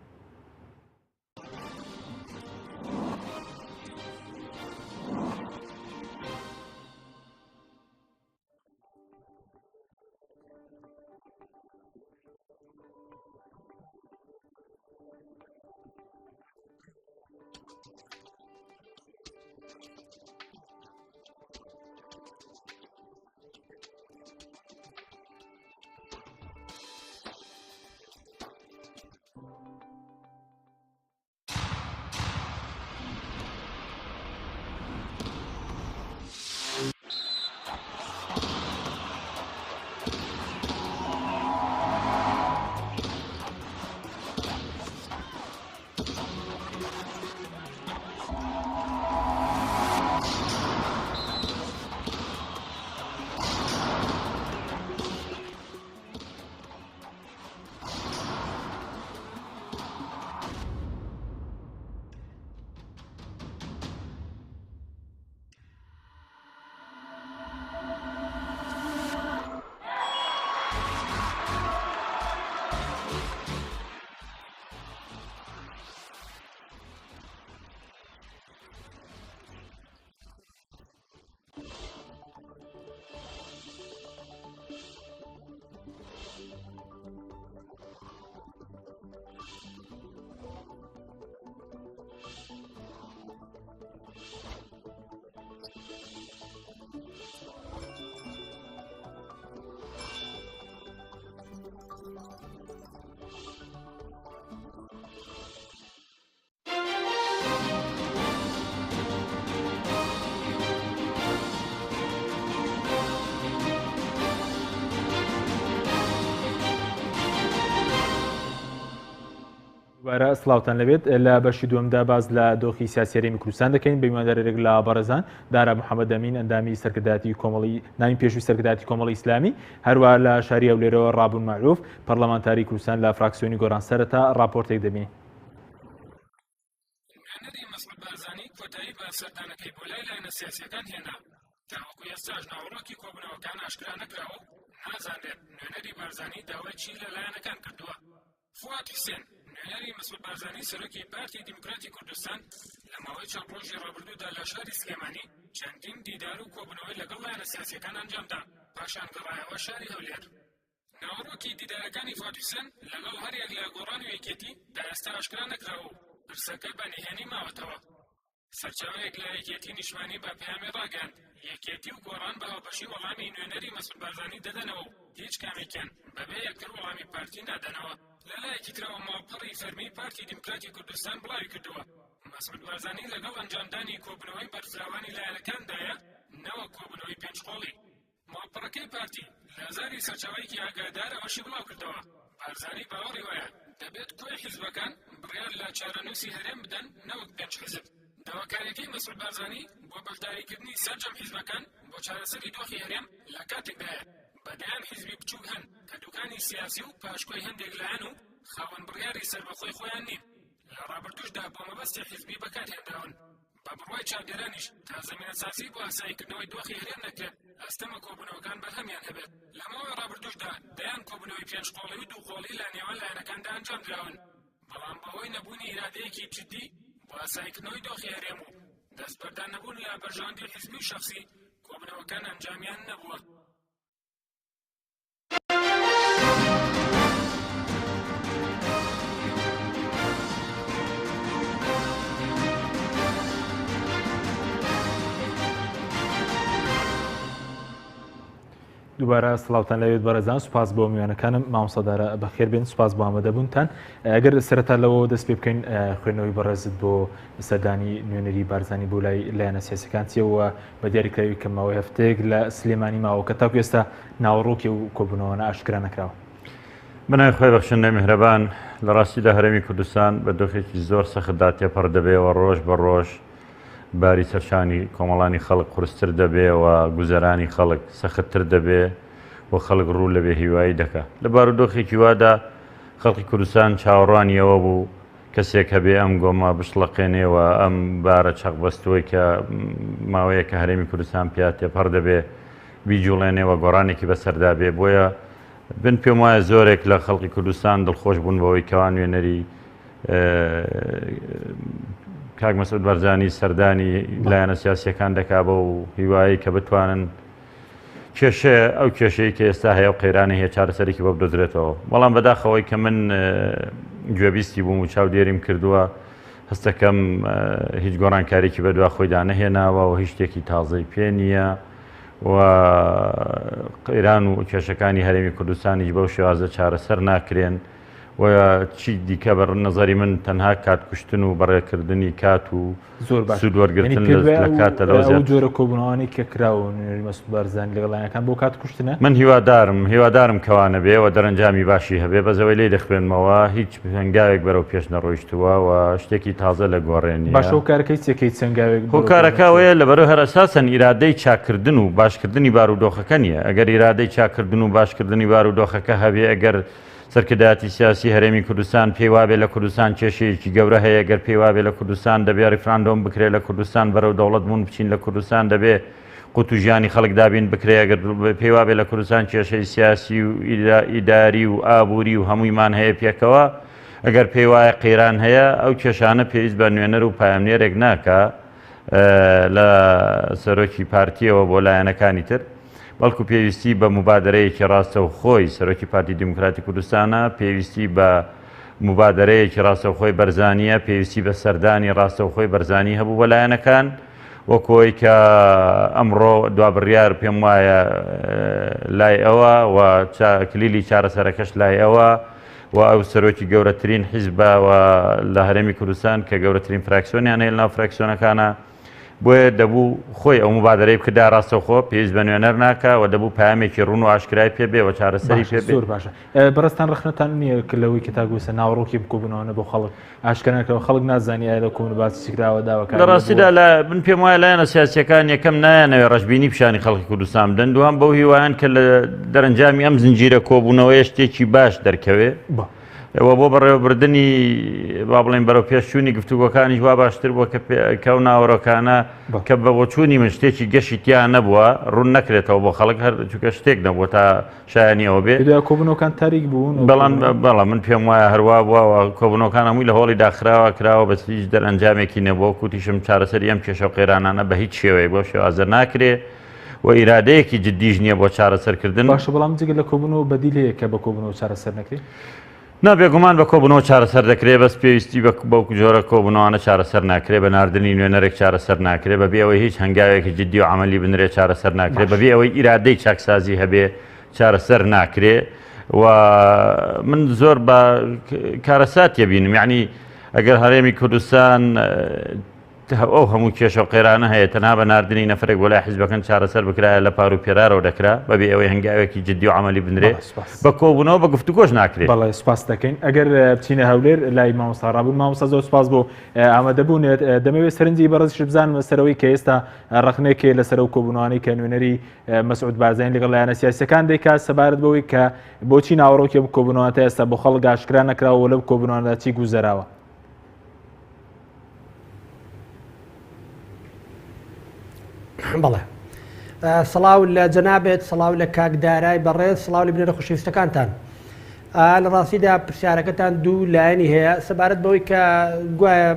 دووبارە سڵاوتان لەبێت لە بەشی دووەمدا باس لە دۆخی سیاسی هەرێمی کوردستان دەکەین بە میواندارێک لە بەڕێزان دارا محەممەد ئەمین ئەندامی سەرکردایەتی کۆمەڵی نامی پێشووی سەرکردایەتی کۆمەڵی ئیسلامی هەروە لە شاری هەولێرەوە ڕابوون مەعروف پەرلەمانتاری کوردستان لە فراکسیۆنی گۆران سەرەتا ڕاپۆرتێک دەبینین. نوێنەری مەسعود بارزانی کۆتایی بە سەردانەکەی بۆ لای لایەنە سیاسییەکان هێنا، تاوەکو ئێستاش ناوەڕۆکی کۆبوونەوەکان ئاشکرا نەکراوە و نازانرێت نوێنەری بارزانی داوای چی لە لایەنەکان کردووە. فواد حوسێن، نوێنەری مەسعود بارزانی سەرۆکی پارتی دیموکراتی کوردستان لە ماوەی چەند ڕۆژی ڕابردوودا لە شاری سلێمانی چەندین دیدار و کۆبوونەوەی لەگەڵ لایەنە سیاسییەکان ئەنجامدا، پاشان گەڕایەوە شاری هەولێر. ناوەڕۆکی دیدارەکانی فواد حوسێن لەگەڵ هەریەک لە گۆڕان و یەکێتی تا ئێستا ئاشکرا نەکراوە و پرسەکە بە نهێنی ماوەتەوە. سەرچاوەیەک لە یەکێتی نیشتمانی بە پەیامی ڕاگەیاند، یەکێتی و گۆڕان بە هاوبەشی وەڵامی نوێنەری مەسعود بارزانی دەدەنەوە و هیچ کامێکیان بەبێ یەکتر وەڵامی پارتی نادەنەوە. لەلایەکی ترەوە ماڵپەڕی فەرمی پارتی دیموکراتی کوردستان بڵاویکردەوە، مەسعود بارزانی لەگەڵ ئەنجامدانی کۆبوونەوەی بەرفراوانی لایەنەکاندایە نەوەک کۆبوونەوەی پێنجقۆڵی. ماڵپەڕەکەی پارتی لە زاری سەرچاوەیەکی ئاگادار ئەوەشی بڵاوکردەوە، بارزانی باوەڕی وایە دەبێت کۆی حیزبەکان بڕیار لە چارەنووسی هەرێم بدەن نەوەک پێنج حیزب. داواکارییەکەی مەسعود بارزانی بۆ بەشداریکردنی سەرجەم حیزبەکان بۆ چارەسەری دۆخی هەرێم لە کاتێکدایە بە دەیان حیزبی بچووک هەن کە دوکانی سیاسی و پاشکۆی هەندێک لایەن و خاوەن بڕیاری سەربەخۆی خۆیان نین، لە ڕابردووشدا بۆ مەبەستی حیزبی بەکارهێنراون. بە بڕوای چاودێرانیش تا زەمینەسازی بۆ ئاساییکردنەوەی دۆخی هەرێم نەکرێت، ئەستەمە کۆبوونەوەکان بەرهەمیان هەبێت. لە ماوەی ڕابردووشدا دەیان کۆبوونەوەی پێنج قۆڵی و دوو قۆڵی لە نێوان لایەنەکاندا ئەنجامدراون، بەڵام بەهۆی نەبوونی ئیرادەیەکی جددی بۆ ئاساییکردنەوەی دۆخی هەرێم و دەستبەردار نەبوون لە بەرژەوەندی حیزبی و شەخسی، کۆبوونەوەکان ئەنجامیان نەبووە. دووبارە سڵاوتان لەوێت بەڕێزان سوپاس بۆ میوانەکانم مامۆستا دارا بەخێر بێن سوپاس بۆ ئامادەبوونتان ئەگەر سەرەتا لەوە دەست پێ بکەین خوێندنەوەی بەڕێزت بۆ سەردانی نوێنەری بارزانی بۆ لای لایەنە سیاسەکان چیەوە بە دیاریکراوی کە ماوەی هەفتەیەک لە سلێمانی ماوە کە تاکو ئێستا ناوەڕۆکی ئەو کۆبوونەوانە ئاشکرا نەکراوە. بەناوی خوای بەخشندەی میهرەبان، لە ڕاستیدا هەرێمی کوردستان بە دۆخێکی زۆر سەختدا تێپەڕ دەبێ و ڕۆژ بە ڕۆژ باری سەرشانی کۆمەڵانی خەڵک قورستر دەبێ و گوزەرانی خەڵک سەختتر دەبێ و خەڵک ڕوو لە بێهیوایی دەکا. لە بارودۆخێکی وادا خەڵکی کوردستان چاوەڕوانی ئەوە بوو کەسێک هەبێ ئەم گۆمە بشڵەقێنێ و ئەم بارە چەقبەستووەی کە ماوەیەکە هەرێمی کوردستان پیا تێپەڕ دەبێ بیجوڵێنێ و گۆڕانێکی بەسەردا بێ. بۆیە من پێم وایە زۆرێک لە خەڵکی کوردستان دڵخۆش بوون بەوەی کەوا نوێنەری کاک مەسعود بارزانی سەردانی لایەنە سیاسیەکان دەکا بەو هیوایەی کە بتوانن کێشە ئەو کێشەی کە ئێستا هەیە و قەیرانی هەیە چارەسەرێکی بۆ بدۆزرێتەوە بەڵام بەداخەوەی کە من گوێبیستی بووم و چاودێریم کردووە هەستەکەم هیچ گۆڕانکارێکی بەدوا خۆیدا نەهێناوە و هیچ شتێکی تازەی پێ نییە و قەیران و کێشەکانی هەرێمی کوردستانیش بەو شێوازە چارەسەر ناکرێن و چی دیکە بە نظری من تەنها کات کوشتن و بەڕێکردنی کات و زۆر باش سوود وەرگرتن لە کاتە لەوە ئەو زیاتر. جۆرە کۆبوونەوانەی کە کراوە نوێنەری مەسعود بارزانی لەگەڵ لایەنەکان بۆ کات کوشتنە؟ من هیوادارم هیوادارم کەوا نەبێ و دەرەنجامی باشی هەبێ بەس ئەوەی لێی دەخوێنمەوە هیچ هەنگاوێک بەرەو پێش نەڕۆیشتووە و شتێکی تازە لە گۆڕێ نییە. باشە هۆکارەکەی چیە کە هیچ هەنگاوێک بەرەو پێش هۆکارەکە نەچووە؟ ئەوەیە لەبەرەو هەر ئەساسەن ئیرادەی چاککردن و باشکردنی بارودۆخەکە نییە ئەگەر ئیرادەی چاککردن و باشکردنی بارودۆخەکە هەبێ ئەگەر سەرکردایەتی سیاسی هەرێمی کوردستان پێی وابێ لە کوردستان کێشەیەکی گەورە هەیە، گەر پێی وابێ لە کوردستان دەبێ ڕیفراندۆم بکرێ، لە کوردستان بەرەو دەوڵەت بوون بچین، لە کوردستان دەبێ قوت و ژیانی خەڵک دابین بکرێ، ئەگەر پێی وابێ لە کوردستان کێشەی سیاسی و ئیداری و ئابووری و هەموویمان هەیە پێکەوە، ئەگەر پێی وایە قەیران هەیە، ئەو کێشانە پێویست بە نوێنەر و پایەمنێرێک ناکا لە سەرۆکی پارتییەوە بۆ لایەنەکانی تر. بەڵکو پێویستی بە موبادەرەیەکی ڕاستەوخۆی سەرۆکی پارتی دیموکراتی کوردستانە، پێویستی بە موبادەرەیەکی ڕاستەوخۆی بەرزانییە، پێویستی بە سەردانی ڕاستەوخۆی بەرزانی هەبوو بۆ لایەنەکان، وەکو ئەوەی کە ئەمڕۆ دوابڕیار پێم وایە لای ئەوە و کلیلی چارەسەرەکەش لای ئەوە و ئەو سەرۆکی گەورەترین حیزبە و لە هەرێمی کوردستان کە گەورەترین فراکسیۆنیان هەیە لەناو فراکسیۆنەکانە. بۆیە دەبوو خۆی ئەو موبادەرەی بکردایە ڕاستەوخۆ، پێویست بە نوێنەر ناکا و دەبوو پەیامێکی ڕوون و ئاشکرای پێ بێ و چارەسەری باشە پێ بێ. زۆر باشە بەڕێزتان ڕەخنەتان نییە کە لەوەی کە تاکو ئێستا ناوەڕۆکی ئەم کۆبوونەوانە بۆ خەڵک ئاشکرا نەکراوە خەڵک نازانێ ئایا لەو کۆبوونەوە باسی چی کراوە لە داواکاری هەبووە؟ ڕاستیدا لە من پێم وایە لایەنە سیاسییەکان یەکەم نایانەوێ ڕەشبینی پیشانی خەڵکی کوردستان بدەن، دووهەم بەو هیوایەن کە لە دەرەنجامی ئەم زنجیرە کۆبوونەوەیە شتێکی باش دەرکەوێ. بە. و بۆ بەڕێوەبردنی با بڵێین بەرەو پێشچوونی گفتوگۆکانیش وا باشتر بووە کە کە ئەو ناوەرۆکانە کە بە بۆچوونی من شتێکی گەشی تیا نەبووە ڕوون نەکرێتەوە بۆ خەڵک هەر چونکە شتێک نەبووە تا شایانی ئەوە بێ. دوای کۆبوونەوەکان تاریک بوون و بەڵام بەڵام من پێم وایە هەروا بووە و کۆبوونەوەکان هەمووی لە هۆڵی داخراوە کراوە بەس هیچ دەرئەنجامێکی نەبووە کوتیشم چارەسەری ئەم کێشە و قەیرانانە بە هیچ شێوەیەک بەو شێوازە ناکرێ. و ئیرادەیەکی جدیش نییە بۆ چارەسەرکردن. باشە بەڵام جگە لە کۆبوونەوە بەدیل هەیە کە بە کۆبوونەوە چارەسەر نەکرێ؟ نا بێگومان بە کۆبوونەوە چارەسەر دەکرێ بەس پێویستی بە بەو جۆرە کۆبوونەوانە چارەسەر ناکرێ بە ناردنی نوێنەرێک چارەسەر ناکرێ بەبێ ئەوەی هیچ هەنگاوێکی جدی و عەمەلی بنرێ چارەسەر ناکرێ بەبێ ئەوەی ئیرادەی چاکسازی هەبێ چارەسەر ناکرێ و من زۆر بە کارەسات تێبینم یعنی ئەگەر هەرێمی کوردستان ئەو هەموو کێشە و قەیرانە هەیە تەنها بە ناردنی نەفرێک بۆ لای حیزبەکەن چارەسەر بکرایە لە پار و پێرارەوە دەکرا بەبێ ئەوەی هەنگاوێکی جدی و عەمەلی بنرێ بەڵێ سوپاس. بە کۆبوونەوە بە گفتوگۆش ناکرێ. بەڵێ سوپاس دەکەین. ئەگەر بچینە هەولێر لای مامۆستا ڕابوون مامۆستا زۆر سوپاس بۆ ئامادەبوونت. دەمەوێت سەرنجی بەڕێزیشت بزانم لەسەر ئەوەی کە ئێستا ڕەخنەیەک هەیە لەسەر ئەو کۆبوونەوانەی کە نوێنەری مەسعود بارزانی لەگەڵ لایەنە سیاسیەکان دەیکات سەبارەت بەوەی کە بۆچی ناوەڕۆکی ئەم کۆبوونەوە تا ئێستا بۆ خەڵک ئاشکرا نەکراوە و لەو کۆبوونەوانەدا چی گوزەراوە. بەڵێ سڵاو لە جەنابێت سڵاو لە کاک دارای بەڕێز سڵاو لە بینەرە خۆشەویستەکانتان لە ڕاستیدا پرسیارەکەتان دوو لایەنی هەیە سەبارەت بەوەی کە گوایە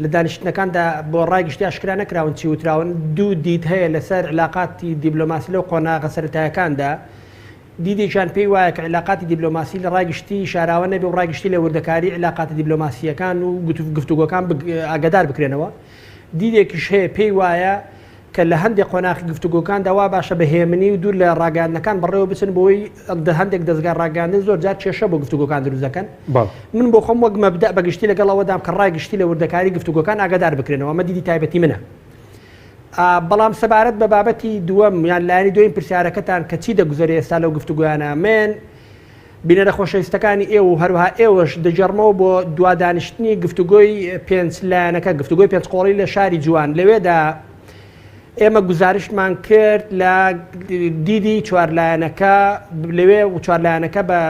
لە دانیشتنەکاندا بۆ ڕای گشتی ئاشکرا نەکراون چی وتراون دوو دید هەیە لەسەر علاقاتی دیبلۆماسی لەو قۆناغە سەرەتایەکاندا دیدێکیان پێی وایە کە عیلاقاتی دیبلۆماسی لە ڕای گشتی شاراوە نەبێ و ڕای گشتی لە وردەکاری عیلاقاتە دیبلۆماسییەکان و گفتوگۆکان ئاگادار بکرێنەوە. دیدێکیش هەیە پێی وایە کە لە هەندێک قۆناخی گفتوگۆکاندا وا باشە بە هێمنی و دوور لە ڕاگەیاندنەکان بەڕێوە بچن بۆی هەندێک دەزگای ڕاگەیاندن زۆر جار کێشە بۆ گفتوگۆکان دروست دەکەن. من بۆ خۆم وەک مەبدەئ بە گشتی لەگەڵ ئەوەدام کە ڕای گشتی لە وردەکاری گفتوگۆکان ئاگادار بکرێنەوە، ئەمە دیدی تایبەتی منە. بەڵام سەبارەت بە بابەتی دووەم یان لایەنی دووەمی پرسیارەکەتان کە چی دەگوزەرێ ئێستا لەو گفتوگۆیانە من بینەرە خۆشەویستەکانی ئێوە و هەروەها ئێوەش دەگێڕمەوە بۆ دوا دانیشتنی گفتوگۆی پێنج لایەنەکە گفتوگۆی پێنج قۆڵی لە شاری جوان لەوێدا ئێمە گوزارشتمان کرد لە دیدی چوارلایەنەکە لەوێ و چوارلایەنەکە بە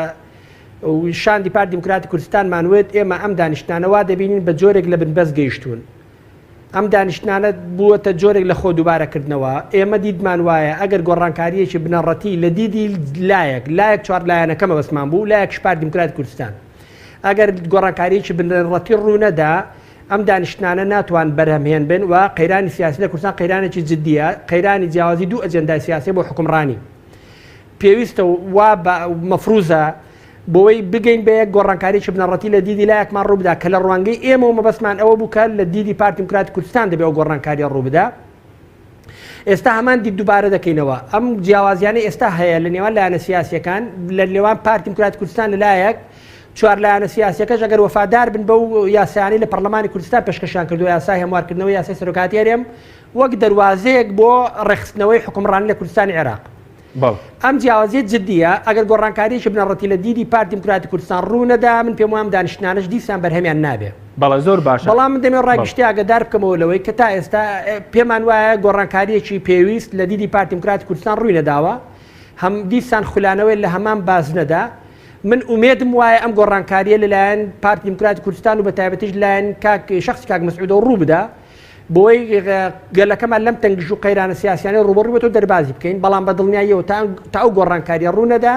شاندی پارتی دیموکراتی کوردستانمان وت ئێمە ئەم دانیشتانە وا دەبینین بە جۆرێک لە بنبەست گەیشتوون ئەم دانیشتنانە بووەتە جۆرێک لە خۆ دووبارەکردنەوە، ئێمە دیدمان وایە ئەگەر گۆڕانکارییەکی بنەڕەتی لە دیدی لایەک، لایەک چوارلایەنەکە مەبەستمان بوو، لایەکیش پارتی دیموکراتی کوردستان، ئەگەر گۆڕانکارییەکی بنەڕەتی ڕوونەدا، ئەم دانیشتنانە ناتوان بەرهەمهێن بن و قەیرانی سیاسی لە کوردستان قەیرانێکی جدییە، قەیرانی جیاوازی دوو ئەجێندای سیاسیە بۆ حوکمڕانی. پێویستە و وا مەفروزە بۆی بگەین بە یەک گۆڕانکاریی بنەڕەتی لە دیدی لایەکمان ڕووبدا کە لە ڕوانگەی ئێمەوە مەبەستمان ئەوە بوو کە لە دیدی پارتی دیموکراتی کوردستان دەبێ ئەو گۆڕانکارییە ڕووبدا. ئێستا هەمان دید دووبارە دەکەینەوە. ئەم جیاوازیانەی ئێستا هەیە لە نێوان لایەنە سیاسییەکان، لە نێوان پارتی دیموکراتی کوردستان لە لایەک، چوار لایەنە سیاسییەکەش ئەگەر وەفادار بن بەو یاسایانەی لە پەرلەمانی کوردستان پێشکەشیان کردووە، یاسای هەموارکردنەوەی یاسای سەرۆکایەتی هەرێم وەک دەروازەیەک بۆ ڕێکخستنەوەی حوکمڕانی لە کوردستانی عێراق. ئەم جیاوازیە جدیە، ئەگەر گۆڕانکاریەکی بنەڕەتی لە دیدی پارتی دیموکراتی کوردستان ڕوو نەدا، من پێم وایە ئەم دانیشتنانەش دیسان بەرهەمیان نابێ. بەڵێ زۆر باشە. بەڵام من دەمەوێت ڕای گشتی ئاگەدار بکەمەوە لەوەی کە تا ئێستا پێمان وایە گۆڕانکاریەکی پێویست لە دیدی پارتی دیموکراتی کوردستان ڕووی نەداوە، هەم دیسان خولانەوەی لە هەمان بازنەدا. من ئومێدم وایە ئەم گۆڕانکاریە لەلایەن پارتی دیموکراتی کوردستان و بەتایبەتیش لایەن کاک شەخسی کاک مەسعودەوە ڕوو بدا. بۆی گەلەکەمان لەم تەنگژ و قەیرانە سیاسیانەی ڕووبەڕوو بێتەوە دەربازی بکەین، بەڵام بە دڵنیاییەوە تا ئەو گۆڕانکارییە ڕوو نەدا،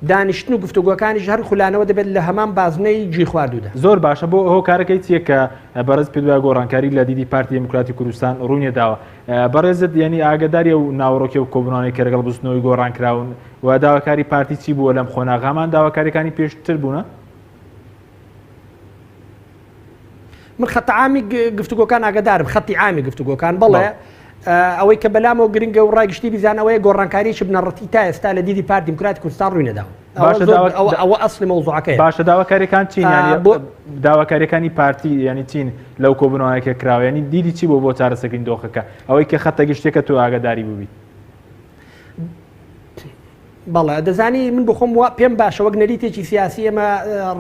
دانیشتن و گفتوگۆکانیش هەر خولانەوە دەبێت لە هەمان بازنەی گیرخواردوودا. زۆر باشە بۆ هۆکارەکەی چییە کە بەڕێز پێت وایە گۆڕانکاری لە دیدی پارتی دێموکراتی کوردستان ڕووی نەداوە؟ بەڕێزت یانی ئاگەداری ئەو ناوەڕۆکی ئەو کۆبوونەوانەی کە لەگەڵ بزووتنەوەی گۆڕان کراون و داواکاری پارتی چی بووە لەم قۆناغە؟ هەمان داواکارییەکانی پێشتر بوونە؟ من خەتە عامی گفتوگۆکان ئاگدارم خەتی عامی گفتوگۆکان بەڵێ ئەوەی کە بەلامەوە گرنگە و ڕای گشتی بیزان ئەوەیە گۆڕانکاریی بنەڕەتی تا ئێستا لە دیدی پارتی دیموکراتی کوردستان ڕووی نەداوە. ئەوە ئەسلی مەوزوعەکەیە. باشە داواکاریەکان چین؟ یانی داواکاریەکانی پارتی یانی چین لەو کۆبوونەوانە کە کراوە؟ یانی دیدی چی بۆ بۆ چارەسەرکردنی دۆخەکە؟ ئەوەی کە خەتە گشتیەکە تۆ ئاگاداری بووبیت. بەڵێ دەزانی من بخۆم وا پێم باشە وەک نەریتێکی سیاسی ئێمە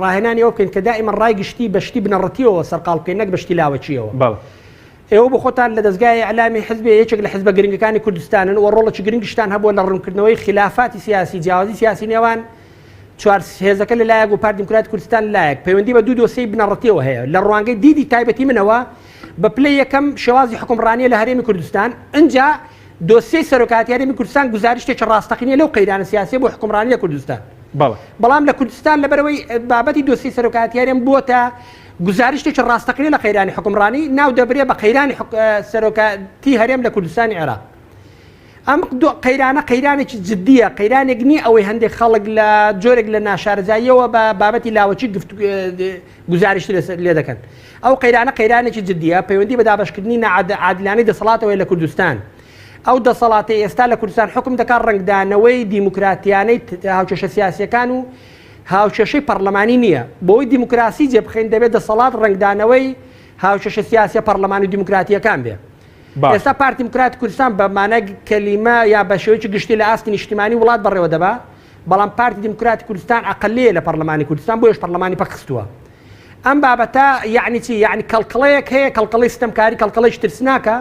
ڕاهێنانی ئەوە بکەین کە دائیمە ڕای گشتی بە شتی بنەڕەتیەوە سەرقاڵ بکەین نەک بە شتی لاوەکیەوە. بەڵێ. ئێوە بۆ خۆتان لە دەزگای ئیعلامی حزبێ یەکێک لە حزبە گرنگەکانی کوردستانن و ڕۆڵێکی گرنگیشتان هەبووە لە ڕوونکردنەوەی خیلافاتی سیاسی جیاوازی سیاسی نێوان چوار هێزەکە لە لایەک و پارتی دیموکراتی کوردستان لە لایەک پەیوەندی بە دوو دۆسیەی بنەڕەتیەوە هەیە لە ڕوانگەی دیدی تایبەتی منەوە بە پلەی یەکەم شێوازی حوکمڕانیە لە هەرێمی کوردستان ئنجا دۆسیەی سەرۆکایەتی هەرێمی کوردستان گوزارشتێکی ڕاستەقینەیە لەو قەیرانە سیاسیە بۆ حوکمڕانی لە کوردستان. بەڵێ. بەڵام لە کوردستان لەبەرئەوەی بابەتی دۆسیەی سەرۆکایەتی هەرێم بووەتە گوزارشتێکی ڕاستەقینە لە قەیرانی حوکمڕانی، ناو دەبرێ بە قەیرانی سەرۆکایەتی هەرێم لە کوردستانی عێراق. ئەم قەیرانە قەیرانێکی جدییە، قەیرانێک نییە ئەوەی هەندێک خەڵک لە جۆرێک لە ناشارەزاییەوە بە بابەتی لاوەکی گوزارشت لێ دەکەن. ئەو قەیرانە قەیرانێکی جدییە، پەیوەندی بە دابەشکردنی ناعادلانەی دەسەڵاتەوە هەیە لە کوردستان. ئەو دەسەڵاتەی ئێستا لە کوردستان حوکم دەکات ڕەنگدانەوەی دیموکراتیانەی هاوکێشە سیاسییەکان و هاوکێشەی پەڕلەمانی نییە. بۆوەی دیموکراسی جێ بخەین دەبێت دەسەڵات ڕەنگدانەوەی هاوکێشە سیاسییە پەڕلەمانی و دیموکراتییەکان بێ. ئێستا پارتی دیموکراتی کوردستان بە مانای کەلیمە یا بە شێوەیەکی گشتی لە ئاستی نیشتیمانی وڵات بەڕێوە دەبا، بەڵام پارتی دیموکراتی کوردستان ئەقەلییە لە پەڕلەمانی کوردستان بۆیەش پەڕلەمانی پەک خستووە. ئەم بابەتە یەعنی چی؟ یەعنی کەڵکەڵەیەک هەیە، کەڵکەڵەی ستەمکاری، کەڵکەڵەیەکی ترسناکە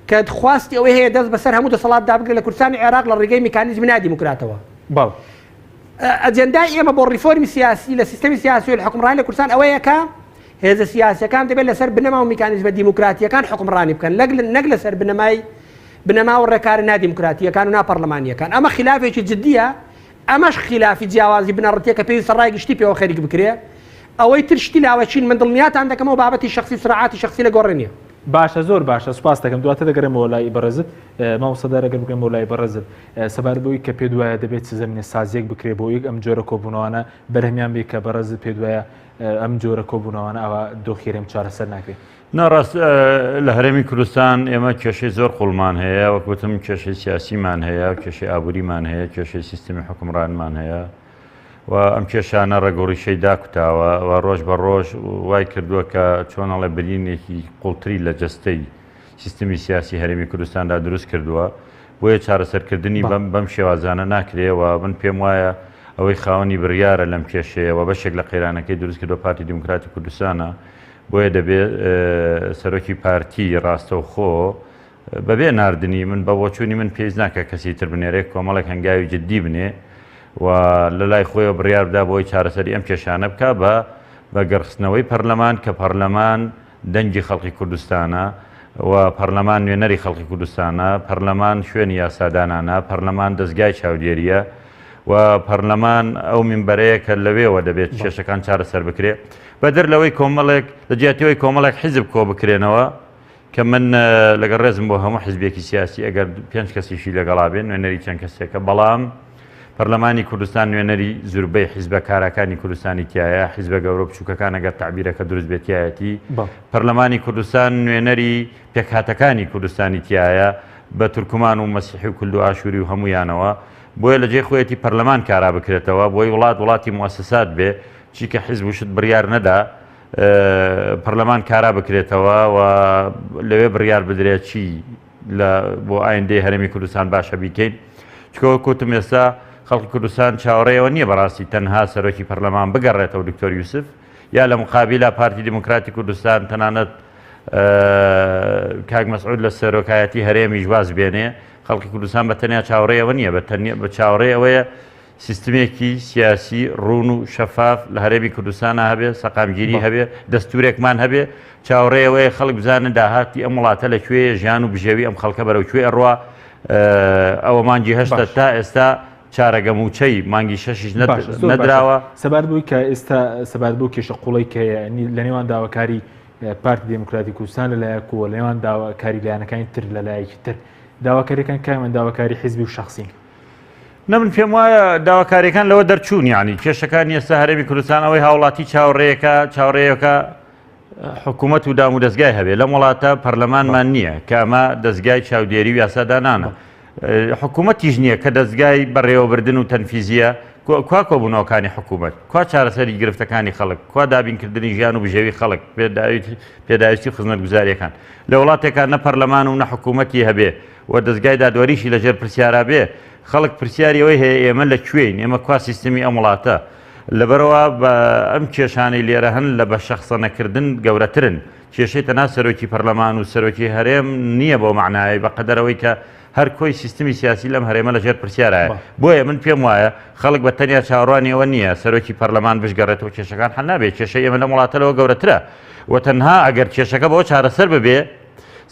کە خواستی ئەوەی هەیە دەست بەسەر هەموو دەسەڵاتدا بگرێت لە کوردستانی عێراق لە ڕێگەی میکانیزمی نادیموکراتەوە. بەڵێ. ئەجێندای ئێمە بۆ ڕیفۆرمی سیاسی لە سیستەمی سیاسی و لە حوکمڕانی لە کوردستان ئەوەیە کە هێزە سیاسیەکان دەبێت لەسەر بنەما و میکانیزمە دیموکراتیەکان حوکمڕانی بکەن نەک لەسەر بنەمای بنەما و ڕێکارە نادیموکراتیەکان و ناپەرلەمانیەکان. ئەمە خیلافێکی جدیە، ئەمەش خیلافی جیاوازی بنەڕەتیە کە پێویستە ڕای گشتی پێوە خەریک بکرێ. ئەوەی تر شتی لاوەکین، من دڵنیاتان دەکەمەوە بابەتی شەخسی و سراعاتی شەخسی لە گۆڕێ نیە. باشە زۆر باشە سوپاست دەکەم دواتر دەگەرێمەوە لای بەڕێزت مامۆستا دارا گەر بگەمەوە لای بەڕێزت سەبارەت بەوەی کە پێت وایە دەبێت چ زەمینە سازیەک بکرێت بۆ ئەوەی ئەم جۆرە کۆبوونەوانە بەرهەمیان بێت کە بەڕێزت پێت وایە ئەم جۆرە کۆبوونەوانە ئەوە دۆخی هەرێم چارەسەر ناکرێت؟ نا ڕاست لە هەرێمی کوردستان ئێمە کێشەی زۆر قوڵمان هەیە وەک وتم کێشەی سیاسیمان هەیە کێشەی ئابووریمان هەیە کێشەی سیستمی حکومڕانمان هەیە و ئەم کێشانە ڕەگوڕیشەی داکوتاوە و ڕۆژ بە ڕۆژ وای کردووە کە چۆن ئەڵێ برینێکی قوڵتری لە جەستەی سیستمی سیاسی هەرێمی کوردستاندا دروست کردووە بۆیە چارەسەرکردنی بەم بەم شێوازانە ناکرێ و من پێم وایە ئەوەی خاوەنی بڕیارە لەم کێشەیە و بەشێک لە قەیرانەکەی دروست کردووە پارتی دیموکراتی کوردستانە بۆیە دەبێ سەرۆکی پارتی ڕاستەوخۆ بەبێ ناردنی من بە بۆچوونی من پێویست ناکە کەسی تر بنێرێ کۆمەڵێک هەنگاوی جددی بنێ و لە لای خۆیەوە بڕیار بدا بۆی چارەسەری ئەم کێشانە بکا بە بە گەڕخستنەوەی پەرلەمان کە پەرلەمان دەنگی خەڵکی کوردستانە و پەرلەمان نوێنەری خەڵکی کوردستانە پەرلەمان شوێنی یاسادانانە پەرلەمان دەزگای چاودێریە و پەرلەمان ئەو مینبەرەیە کە لەوێوە دەبێت کێشەکان چارەسەر بکرێ بەدەر لەوەی کۆمەڵێک لە جیاتیەوەی کۆمەڵێک حیزب کۆ بکرێنەوە کە من لەگەڵ ڕێزم بۆ هەموو حزبێکی سیاسی ئەگەر پێنج کەسیشی لەگەڵا بێن نوێنەری چەند کەسێکە بەڵام پەرلەمانی کوردستان نوێنەری زوربەی حیزبە کاراکانی کوردستانی تایە حیزبە گەورە بچووکەکان ئەگەر تعبیرەکە دروست بێت تایەتی پەرلەمانی کوردستان نوێنەری پێکهاتەکانی کوردستانی تایە بە تورکمان و مەسیحی و کلد و ئاشووری و هەمویانەوە بۆیە لە جێی خۆیەتی پەرلەمان کارا بکرێتەوە بۆی وڵات وڵاتی موسسات بێ چیکە حیزب و شت بڕیار نەدا پەرلەمان کارا بکرێتەوە و لەوێ بڕیار بدرێت چی لە بۆ ئایندەی هەرێمی کوردستان باشە بیکەین چکەوە کوتم ئێستا خەڵکی کوردستان چاوەڕێەوە نییە بەڕاستی تەنها سەرۆکی پەرلەمان بگەڕێتەوە دکتۆر یوسف یا لە مقابلا پارتی دیموکراتی کوردستان تەنانەت کاک مەسعود لە سەرۆکایەتی هەرێمیش واز بێنێ خەڵکی کوردستان بە تەنیا چاوەڕێەوە نییە بە تەنیا بە چاوەڕێ ئەوەیە سیستمێکی سیاسی ڕوون و شەفاف لە هەرێمی کوردستانا هەبێ، سەقامگیری هەبێ، دەستوورێکمان هەبێ، چاوەڕێی ئەوەیە خەڵک بزانن داهاتی ئەم وڵاتە لە کوێیە، ژیان و بژێوی ئەم خەڵکە بەرەو کوێ ئەڕوا، ئەوە مانگی هەشتە تا ئێستا چارەگە مووچەی مانگی شەشیش نەدراوە. سەبارەت بەوەی کە ئێستا سەبارەت بەو کێشە قووڵەی کە هەیە لە نێوان داواکاری پارتی دێموکراتی کوردستان لە لایەک و لە نێوان داواکاری لایەنەکانی تر لە لایەکی تر، داواکارییەکان کامن داواکاری حیزبی و شەخسین؟ نە من پێم وایە داواکاریەکان لەوە دەرچوون یعنی کێشەکانی ئێستا هەرێمی کوردستان ئەوەی هاوڵاتی چاوەڕێیەکە چاوەڕێیەکە حکوومەت و دام و دەستگای هەبێ لەم وڵاتە پەرلەمانمان نییە کە ئەمە دەستگای چاودێری و یاسادانانە حکوومەتیش نییە کە دەستگای بەڕێوەبردن و تەنفیزیە کوا کۆبوونەوەکانی حکوومەت؟ کوا چارەسەری گرفتەکانی خەڵک؟ کوا دابینکردنی ژیان و بژێوی خەڵک، پێداویستی و خزمەتگوزارییەکان؟ لە وڵاتێکا نە پەرلەمان و نە حکوومەتی هەبێ و دەزگای دادوەریشی لەژێر پرسیارا بێ، خەڵک پرسیاری ئەوەی هەیە ئێمە لە کوێین؟ ئێمە کوا سیستمی ئەم وڵاتە؟ لەبەرئەوە ئەم کێشانەی لێرە هەن لە بە شەخسەنەکردن گەورەترن. کێشەی تەنها سەرۆکی پەرلەمان و سەرۆکی هەرێم نییە بەو مەعنایەی بەقەدەر ئەوەی کە هەر کۆی سیستمی سیاسی لەم هەرێمە لەژێر پرسیارایە. بۆیە من پێم وایە خەڵک بە تەنیا چاوەڕوانی ئەوە نییە سەرۆکی پەرلەمان بشگەڕێتەوە کێشەکان حەل نابێت. کێشەی ئێمە لەم وڵاتە لەوە گەورەترە و تەنها ئەگەر کێشەکە بەوە چارەسەر ببێ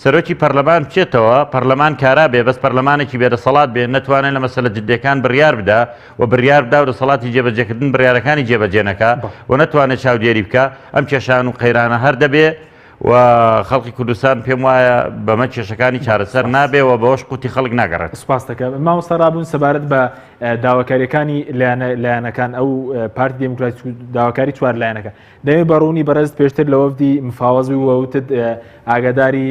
سەرۆکی پەرلەمان بچێتەوە پەرلەمان کارا بێ بەس پەرلەمانێکی بێدەسەڵات بێ نەتوانێت لە مەسەلە جددیەکان بڕیار بدا و بڕیار بدا و دەسەڵاتی جێبەجێکردن بڕیارەکانی جێبەجێ نەکا و نەتوانێت چاودێری بکا ئەم کێشان و قەیرانە هەر دەبێ و خەڵکی کوردستان پێم وایە بەمە کێشەکانی چارەسەر نابێ و بەوەش قوتی خەڵک ناگەڕێت. سپاس دەکەم مامۆستا ڕابوون سەبارەت بە داواکاریەکانی لایەنەکان ئەو پارتی دێموکرات داواکاری چوار لایەنەکە دەمێ بە ڕوونی بەڕێزت پێشتر لە وەفدی مفاوەز بووی و وتت ئاگاداری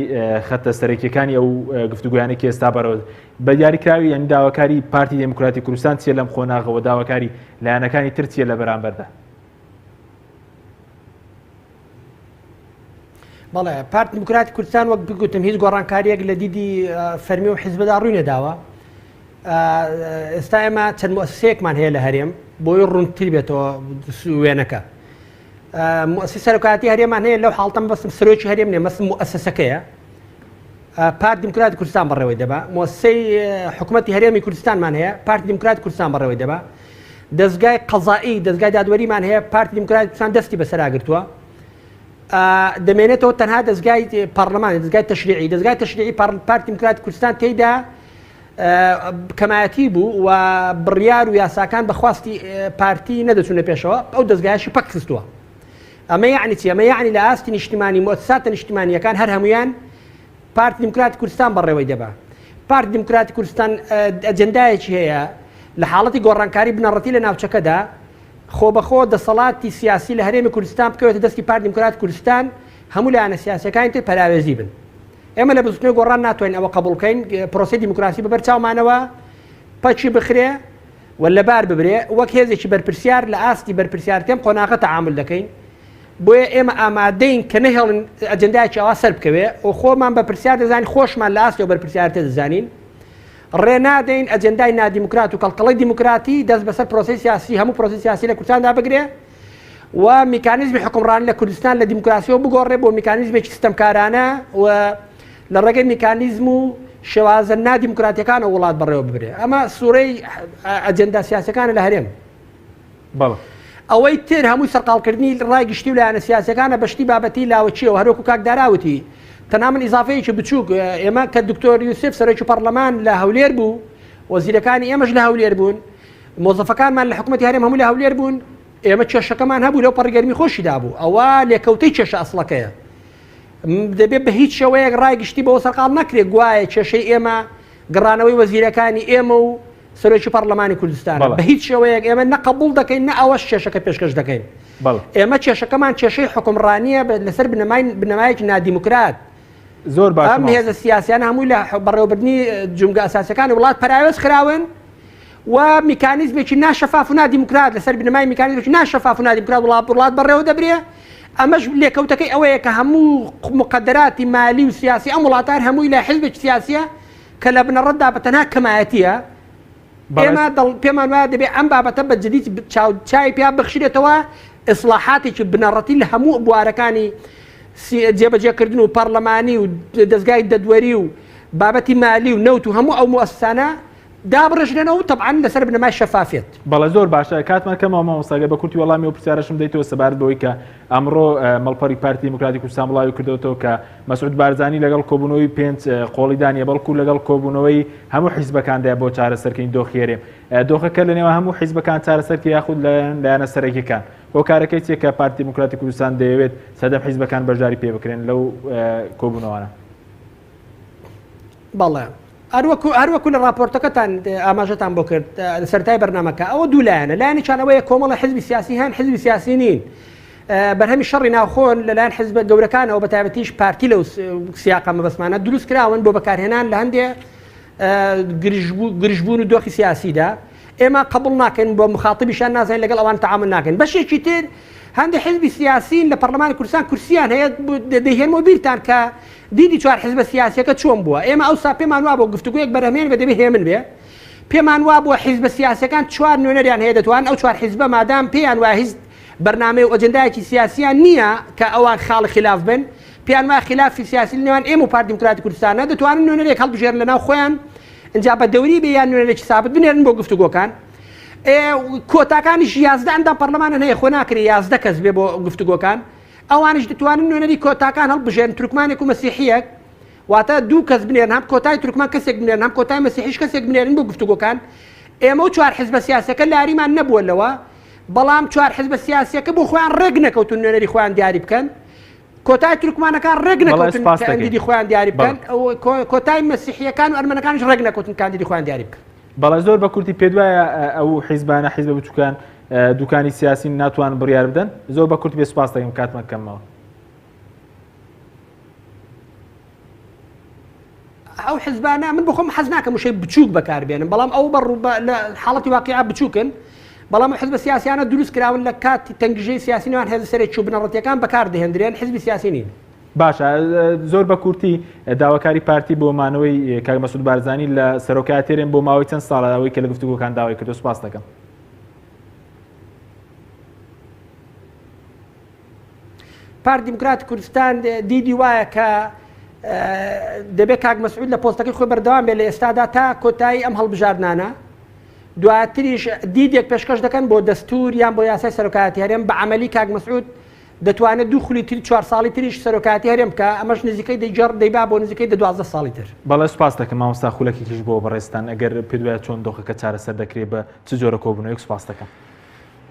خەتە سەرەکیەکانی ئەو گفتوگۆیانەی کە ئێستا بەڕێوە بە دیاریکراوی یعنی داواکاری پارتی دێموکراتی کوردستان چیە لەم قۆناغەوە داواکاری لایەنەکانی تر چیە لە بەرامبەردا؟ بەڵێ پارتی دیموکراتی کوردستان وەک بگوتم هیچ گۆڕانکاریەک لە دیدی فەرمی و حیزبدا ڕووی نەداوە ئێستا ئێمە چەند موسسەیەکمان هەیە لە هەرێم بۆی ڕوونتر بێتەوە وێنەکە موسسی سەرۆکاتی هەرێمان هەیە لەو حاڵتەم بەسم سەرۆکی هەرێم نیە مەسم موسسەکەیە پارت دیموکراتی کوردستان بەڕێوەی دەبا موسسەی حکوومەتی هەرێمی کوردستانمان هەیە پارتی دیموکراتی کوردستان بەڕێوەی دەبا دەستگای قەزایی دەستگای دادوەریمان هەیە پارتی دیموکراتی کوردستان دەستی بەسەراگرتووە دەمێنێتەوە تەنها دەستگای پەرلەمان دەستگای تەشریعی دەستگای تەشریعی پارتی دیموکراتی کوردستان تێیدا کەمایەتی بوو و بڕیار و یاساکان بە خواستی پارتی نەدەچوونە پێشەوە ئەو دەستگایشی پەک خستووە ئەمە یعنی چی ئەمە یعنی لە ئاستی نیشتمانی موسساتە نیشتمانیەکان هەر هەمویان پارتی دیموکراتی کوردستان بەڕێوەی دەبا. پارتی دیموکراتی کوردستان ئەجێندایەکی هەیە لە حاڵەتی گۆڕانکاری بنەڕەتی لە ناوچەکەدا خۆبەخۆ دەسەڵاتی سیاسی لە هەرێمی کوردستان بکەوێتە دەستی پارتی دیموکراتی کوردستان هەموو لایەنە سیاسیەکانی تر پەراوێزی بن. ئێمە لە بزوتنەوەی گۆڕان ناتوانین ئەوە قبوڵ بکەین پرۆسەی دیموکراسی بەبەر چاومانەوە پەکی بخرێ و لەبار ببرێ وەک هێزێکی بەرپرسیار لە ئاستی بەرپرسیارتێم قۆناغە تەعامل دەکەین. بۆیە ئێمە ئامادەین کە نەهێڵین ئەجندایەکی ئاوا سەر بکەوێ و خۆمان بە پرسیار دەزانین خۆشمان لە ئاستی ئەو بەرپرسیارەتە دەزانین ڕێ نادەین ئەجندای نادیموکرات و کەڵکەڵەی دیموکراتی دەست بەسەر پرۆسەی سیاسی هەموو پرۆسەی سیاسی لە کوردستاندا بگرێ و میکانیزمی حکومڕانی لە کوردستان لە دیموکراسیەوە بگۆڕێ بۆ میکانیزمێکی ستەمکارانە و لە ڕێگەی میکانیزم و شێوازە نادیموکراتیەکانەوە وڵات بەڕێوە ببرێ ئەمە سوورەی ئەجندا سیاسەکانە لە هەرێم بەڵێ. ئەوەی تر هەمووی سەرقاڵکردنی ڕای گشتی و لایەنە سیاسیەکانە بە شتی بابەتی لاوەکیەوە هەروەکو کاک دارا وتی تەنها من ئیزافەیەکی بچووک ئێمە کە دکتۆر یوسف سەرۆکی پەڕلەمان لە هەولێر بوو وەزیرەکانی ئێمەش لە هەولێر بوون مۆزەفەکانمان لە حکوومەتی هەرێم هەموو لە هەولێر بوون ئێمە کێشەکەمان هەبوو لەو پەڕی گەرمی خۆشیدا بوو ئەوە لێکەوتەی کێشە ئەسڵەکەیە دەبێت بە هیچ شێوەیەک ڕای گشتی بەوە سەرقاڵ نەکرێت گوایە کێشەی ئێمە گەڕانەوەی وەزیرەکانی ئێمە و سەرۆکی پەڕلەمانی کوردستانە بە هیچ شێوەیەک ئێمە نە قبوڵ دەکەین نە ئەوەش کێشەکە پێشکەش دەکەین ئێمە کێشەکەمان کێشەی حکومڕانیە لەسەر بنەمای بنەمایەکی نادیموکرات زۆر باش ئەم هێزە سیاسیانە هەمووی لە بەڕێوەبردنی جومگە ئەساسەکانی وڵات پەراوێز خراون و میکانیزمێکی ناشەفاف و نادیموکرات لەسەر بنەمای میکانیزمێکی ناشەفاف و نادیموکرات وڵات وڵات بەڕێوە دەبرێ ئەمەش لێکەوتەکەی ئەوەیە کە هەموو مقدراتی مالی و سیاسی ئەم وڵاتان هەمووی لە حزبێکی سیاسیە کە لە بنەڕەتدا بە تەنها کەمایەتییە، ئێمە دڵ پێمان وایە دەبێت ئەم بابەتە بە جدی چاو چاوی پیا بخشرێتەوە، ئیسڵاحاتێکی بنەڕەتی لە هەموو بوارەکانی جێبەجێکردن و پەڕلەمانی و دەزگای دەدوەری و بابەتی مالی و نەوت و هەموو ئەو موئەسسانە دابڕێژرێنەوە و تەبعەن لەسەر بنەمای شەفافیەت. بەڵێ زۆر باشە کاتمان کەمە مامۆستا گەر بە کورتی وەڵامی ئەو پرسیارەشم دەیتەوە سەبارەت بەوەی کە ئەمڕۆ مەڵپەڕی پارتی دیموکراتی کوردستان بڵاوی کردەوەتەوە کە مەسعود بارزانی لەگەڵ کۆبوونەوەی پێنج قۆڵیدا نیە بەڵکو لەگەڵ کۆبوونەوەی هەموو حیزبەکاندایە بۆ چارەسەرکردنی دۆخی هەرێم دۆخەکە لە نێوان هەموو حیزبەکان چارەسەر کرا یاخود لایەن لایەنە سەرەکیەکان هۆکارەکەی چیە کە پارتی دیموکراتی کوردستان دەیەوێت سەردەم حیزبەکان بەشداری پێ بکرێن لەو کۆبوونەوانە؟ بەڵێ هەروەکو هەروەکو لە راپۆرتەکەتان ئاماژەتان بۆ کرد لە سەرەتای بەرنامەکە ئەوە دوو لایەنە لایەنێکیان ئەوەیە کۆمەڵە حزبی سیاسی هەن حزبی سیاسی نین بەرهەمی شەڕی ناوخۆن لەلایەن حزبە گەورەکانەوە بە تایبەتیش پارتی لەو سیاقە مەبەستمانە دروست کراون بۆ بەکارهێنان لە هەندێ گرژبوون و دۆخی سیاسیدا. ئێمە قبوڵ ناکەین بۆ مخاتبیشان نازانین لەگەڵ ئەوان تەعامول ناکەین. بەشێکی تر هەندێک حزبی سیاسین لە پەرلەمانی کوردستان کورسیان هەیە دەیهێنمەوە بیرتان کە دیدی چوار حزبە سیاسیەکە چۆن بووە. ئێمە ئەوسا پێمان وابووە گفتوگۆیەک بەرهەمهێن بێ دەبێ هێمن بێ. پێمان وابووە حیزبە سیاسیەکان چوار نوێنەریان هەیە دەتوانن ئەو چوار حیزبە مادام پێیان وایە هیچ بەرنامەی و ئەجندایەکی سیاسیان نییە کە ئەوان خاڵی خلاف بن پێیان وایە خلافی سیاسی لە نێوان ئێمە و پارتی دیموکراتی کوردستانە دەتوانن نوێنەرێک هەڵبژێرن لە ناو خۆیان ئینجا بە دەوری بێ یان نوێنەرێکی سابت بنێرن بۆ گفتوگۆکان. کۆتاکانیش 11 ئەندام پەرلەمانن هەیە خۆ ناکرێ 11 کەس بێ بۆ گفتوگۆکان ئەوانیش دەتوانن نوێنەری کۆتاکان هەڵبژێرن تورکمانێک و مەسیحیەک واتە دوو کەس بنێرن هەم کۆتای تورکمان کەسێک بنێرن هەم کۆتای مەسیحیش کەسێک بنێرن بۆ گفتوگۆکان ئێمە و چوار حزبە سیاسەکە لاریمان نەبووە لەوە بەڵام چوار حزبە سیاسیەکە بۆ خۆیان ڕێک نەکەوتون نوێنەری خۆیان دیاری بکەن کۆتای تورکمانەکان ڕێک نەکەوتن کاندیدی خۆیان دیاری بکەن کۆتای مەسیحیەکان و ئەرمەنەکانیش ڕێک نەکەوتن کاندیدی خۆیان دیاری بکەن. بەڵێ زۆر بە کورتی پێت وایە ئەو حیزبانە حیزبە بچووکان دوکانی سیاسین ناتوان بڕیار بدەن؟ زۆر بە کورتی بێ سوپاس دەکەم کاتمان کەمەوە. ئەو حزبانە من بخۆم حەز ناکەم وشەی بچووک بەکاربێنم بەڵام ئەو بە ڕوو لە حاڵەتی واقیع بچووکن بەڵام ئەو حزبە سیاسیانە دروست کراون لە کاتی تەنگژەی سیاسی نێوان هێزە سەرەکی و بنەڕەتیەکان بەکاردەهێندرێن حزبی سیاسی نین. باشە زۆر بە کورتی داواکاری پارتی بۆ مانەوەی کاک مەسعود بارزانی لە سەرۆکایەتی هەرێم بۆ ماوەی چەند ساڵە ئەوەی کە لە گفتوگۆکان داوای کردو سوپاس دەکەم. پارتی دیموکراتی کوردستان دیدی وایە کە دەبێت کاک مەسعود لە پۆستەکەی خۆی بەردەوام بێت لە ئێستادا تا کۆتایی ئەم هەڵبژاردنانە دواتریش دیدێک پێشکەش دەکەن بۆ دەستور یان بۆ یاسای سەرۆکایەتی هەرێم بە عملی کاک مەسعود دەتوانێت دوو خولی تری چوار ساڵی تریش سەرۆکایەتی هەرێم بکە ئەمەش نزیکەی دەیگەڕ دەیبا بۆ نزیکەی دە 12 ساڵی تر. بەڵێ سوپاس دەکەم مامۆستا خولەکێکیش بۆ بەڕێزتان ئەگەر پێت وایە چۆن دۆخەکە چارەسەر دەکرێت بە چ جۆرە کۆبوونەوەیەک سوپاس دەکەم.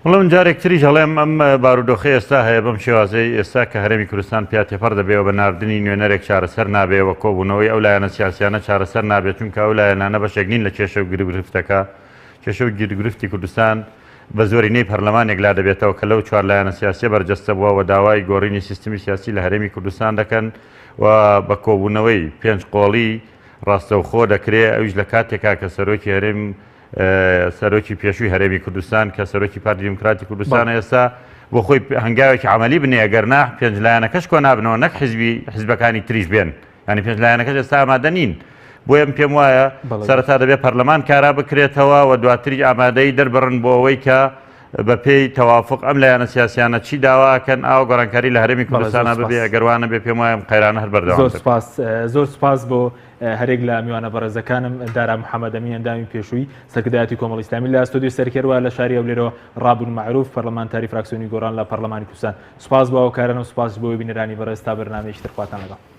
بەڵێ من جارێک تریش ئەڵێم ئەم بارودۆخەی ئێستا هەیە بەم شێوازەی ئێستا کە هەرێمی کوردستان پیا تێپەڕ دەبێ و بە ناردنی نوێنەرێک چارەسەر نابێ و کۆبوونەوەی ئەو لایەنە سیاسیانە چارەسەر نابێت چونکە ئەو لایەنانە بەشێک نین لە کێشە و گیروگرفتەکە کێشە و گیروگرفتی کوردستان بە زۆرینەی پەرلەمان یەکلا دەبێتەوە کە لەو چوار لایەنە سیاسیە بەرجەستە بووە و داوای گۆڕینی سیستمی سیاسی لە هەرێمی کوردستان دەکەن و بە کۆبوونەوەی پێنج قۆڵی ڕاستەوخۆ دەکرێ ئەویش لە کاتێکا کە سەرۆکی هەرێم سەرۆکی پێشووی هەرێمی کوردستان کە سەرۆکی پارتی دیموکراتی کوردستانە ئێستا بۆ خۆی هەنگاوێکی عملی بنێ ئەگەر نا پێنج لایەنەکەش کۆ نابنەوە نەک حزبی حزبەکانی تریش بێن ینی پێنج لایەنەکەش ئێستا ئامادە نین بۆیە من پێم وایە سەرەتا دەبێت پەرلەمان کارا بکرێتەوە و دواتری ئامادەی دەربڕن بۆ ئەوەی کە بە پێی تەوافق ئەم لایەنە سیاسیانە چی داواکەن ئاو گۆڕانکاری لە هەرێمی کوردستانە ببێ ئەگەر وانە بێ پێم وایە قەیرانە هەر بەردەوام زۆر سپاس زۆر سپاس بۆ هەرێک لە میوانە بەڕێزەکانم دارا محەممەد ئەمین ئەندامی پێشووی سەرکردایەتی کۆمەڵی ئیسلامی لە ستۆدیۆی سەرکەروە لە شاری هەولێرەوە ڕابون مەعروف پەرلەمانتاری فراکسیۆنی گۆڕان لە پەرلەمانی کوردستان سپاس بۆ هاوکاران و سپاس بۆ بینەرانی بەڕێز تا بەرنامەیەکی تر خواتان لەگەڵ.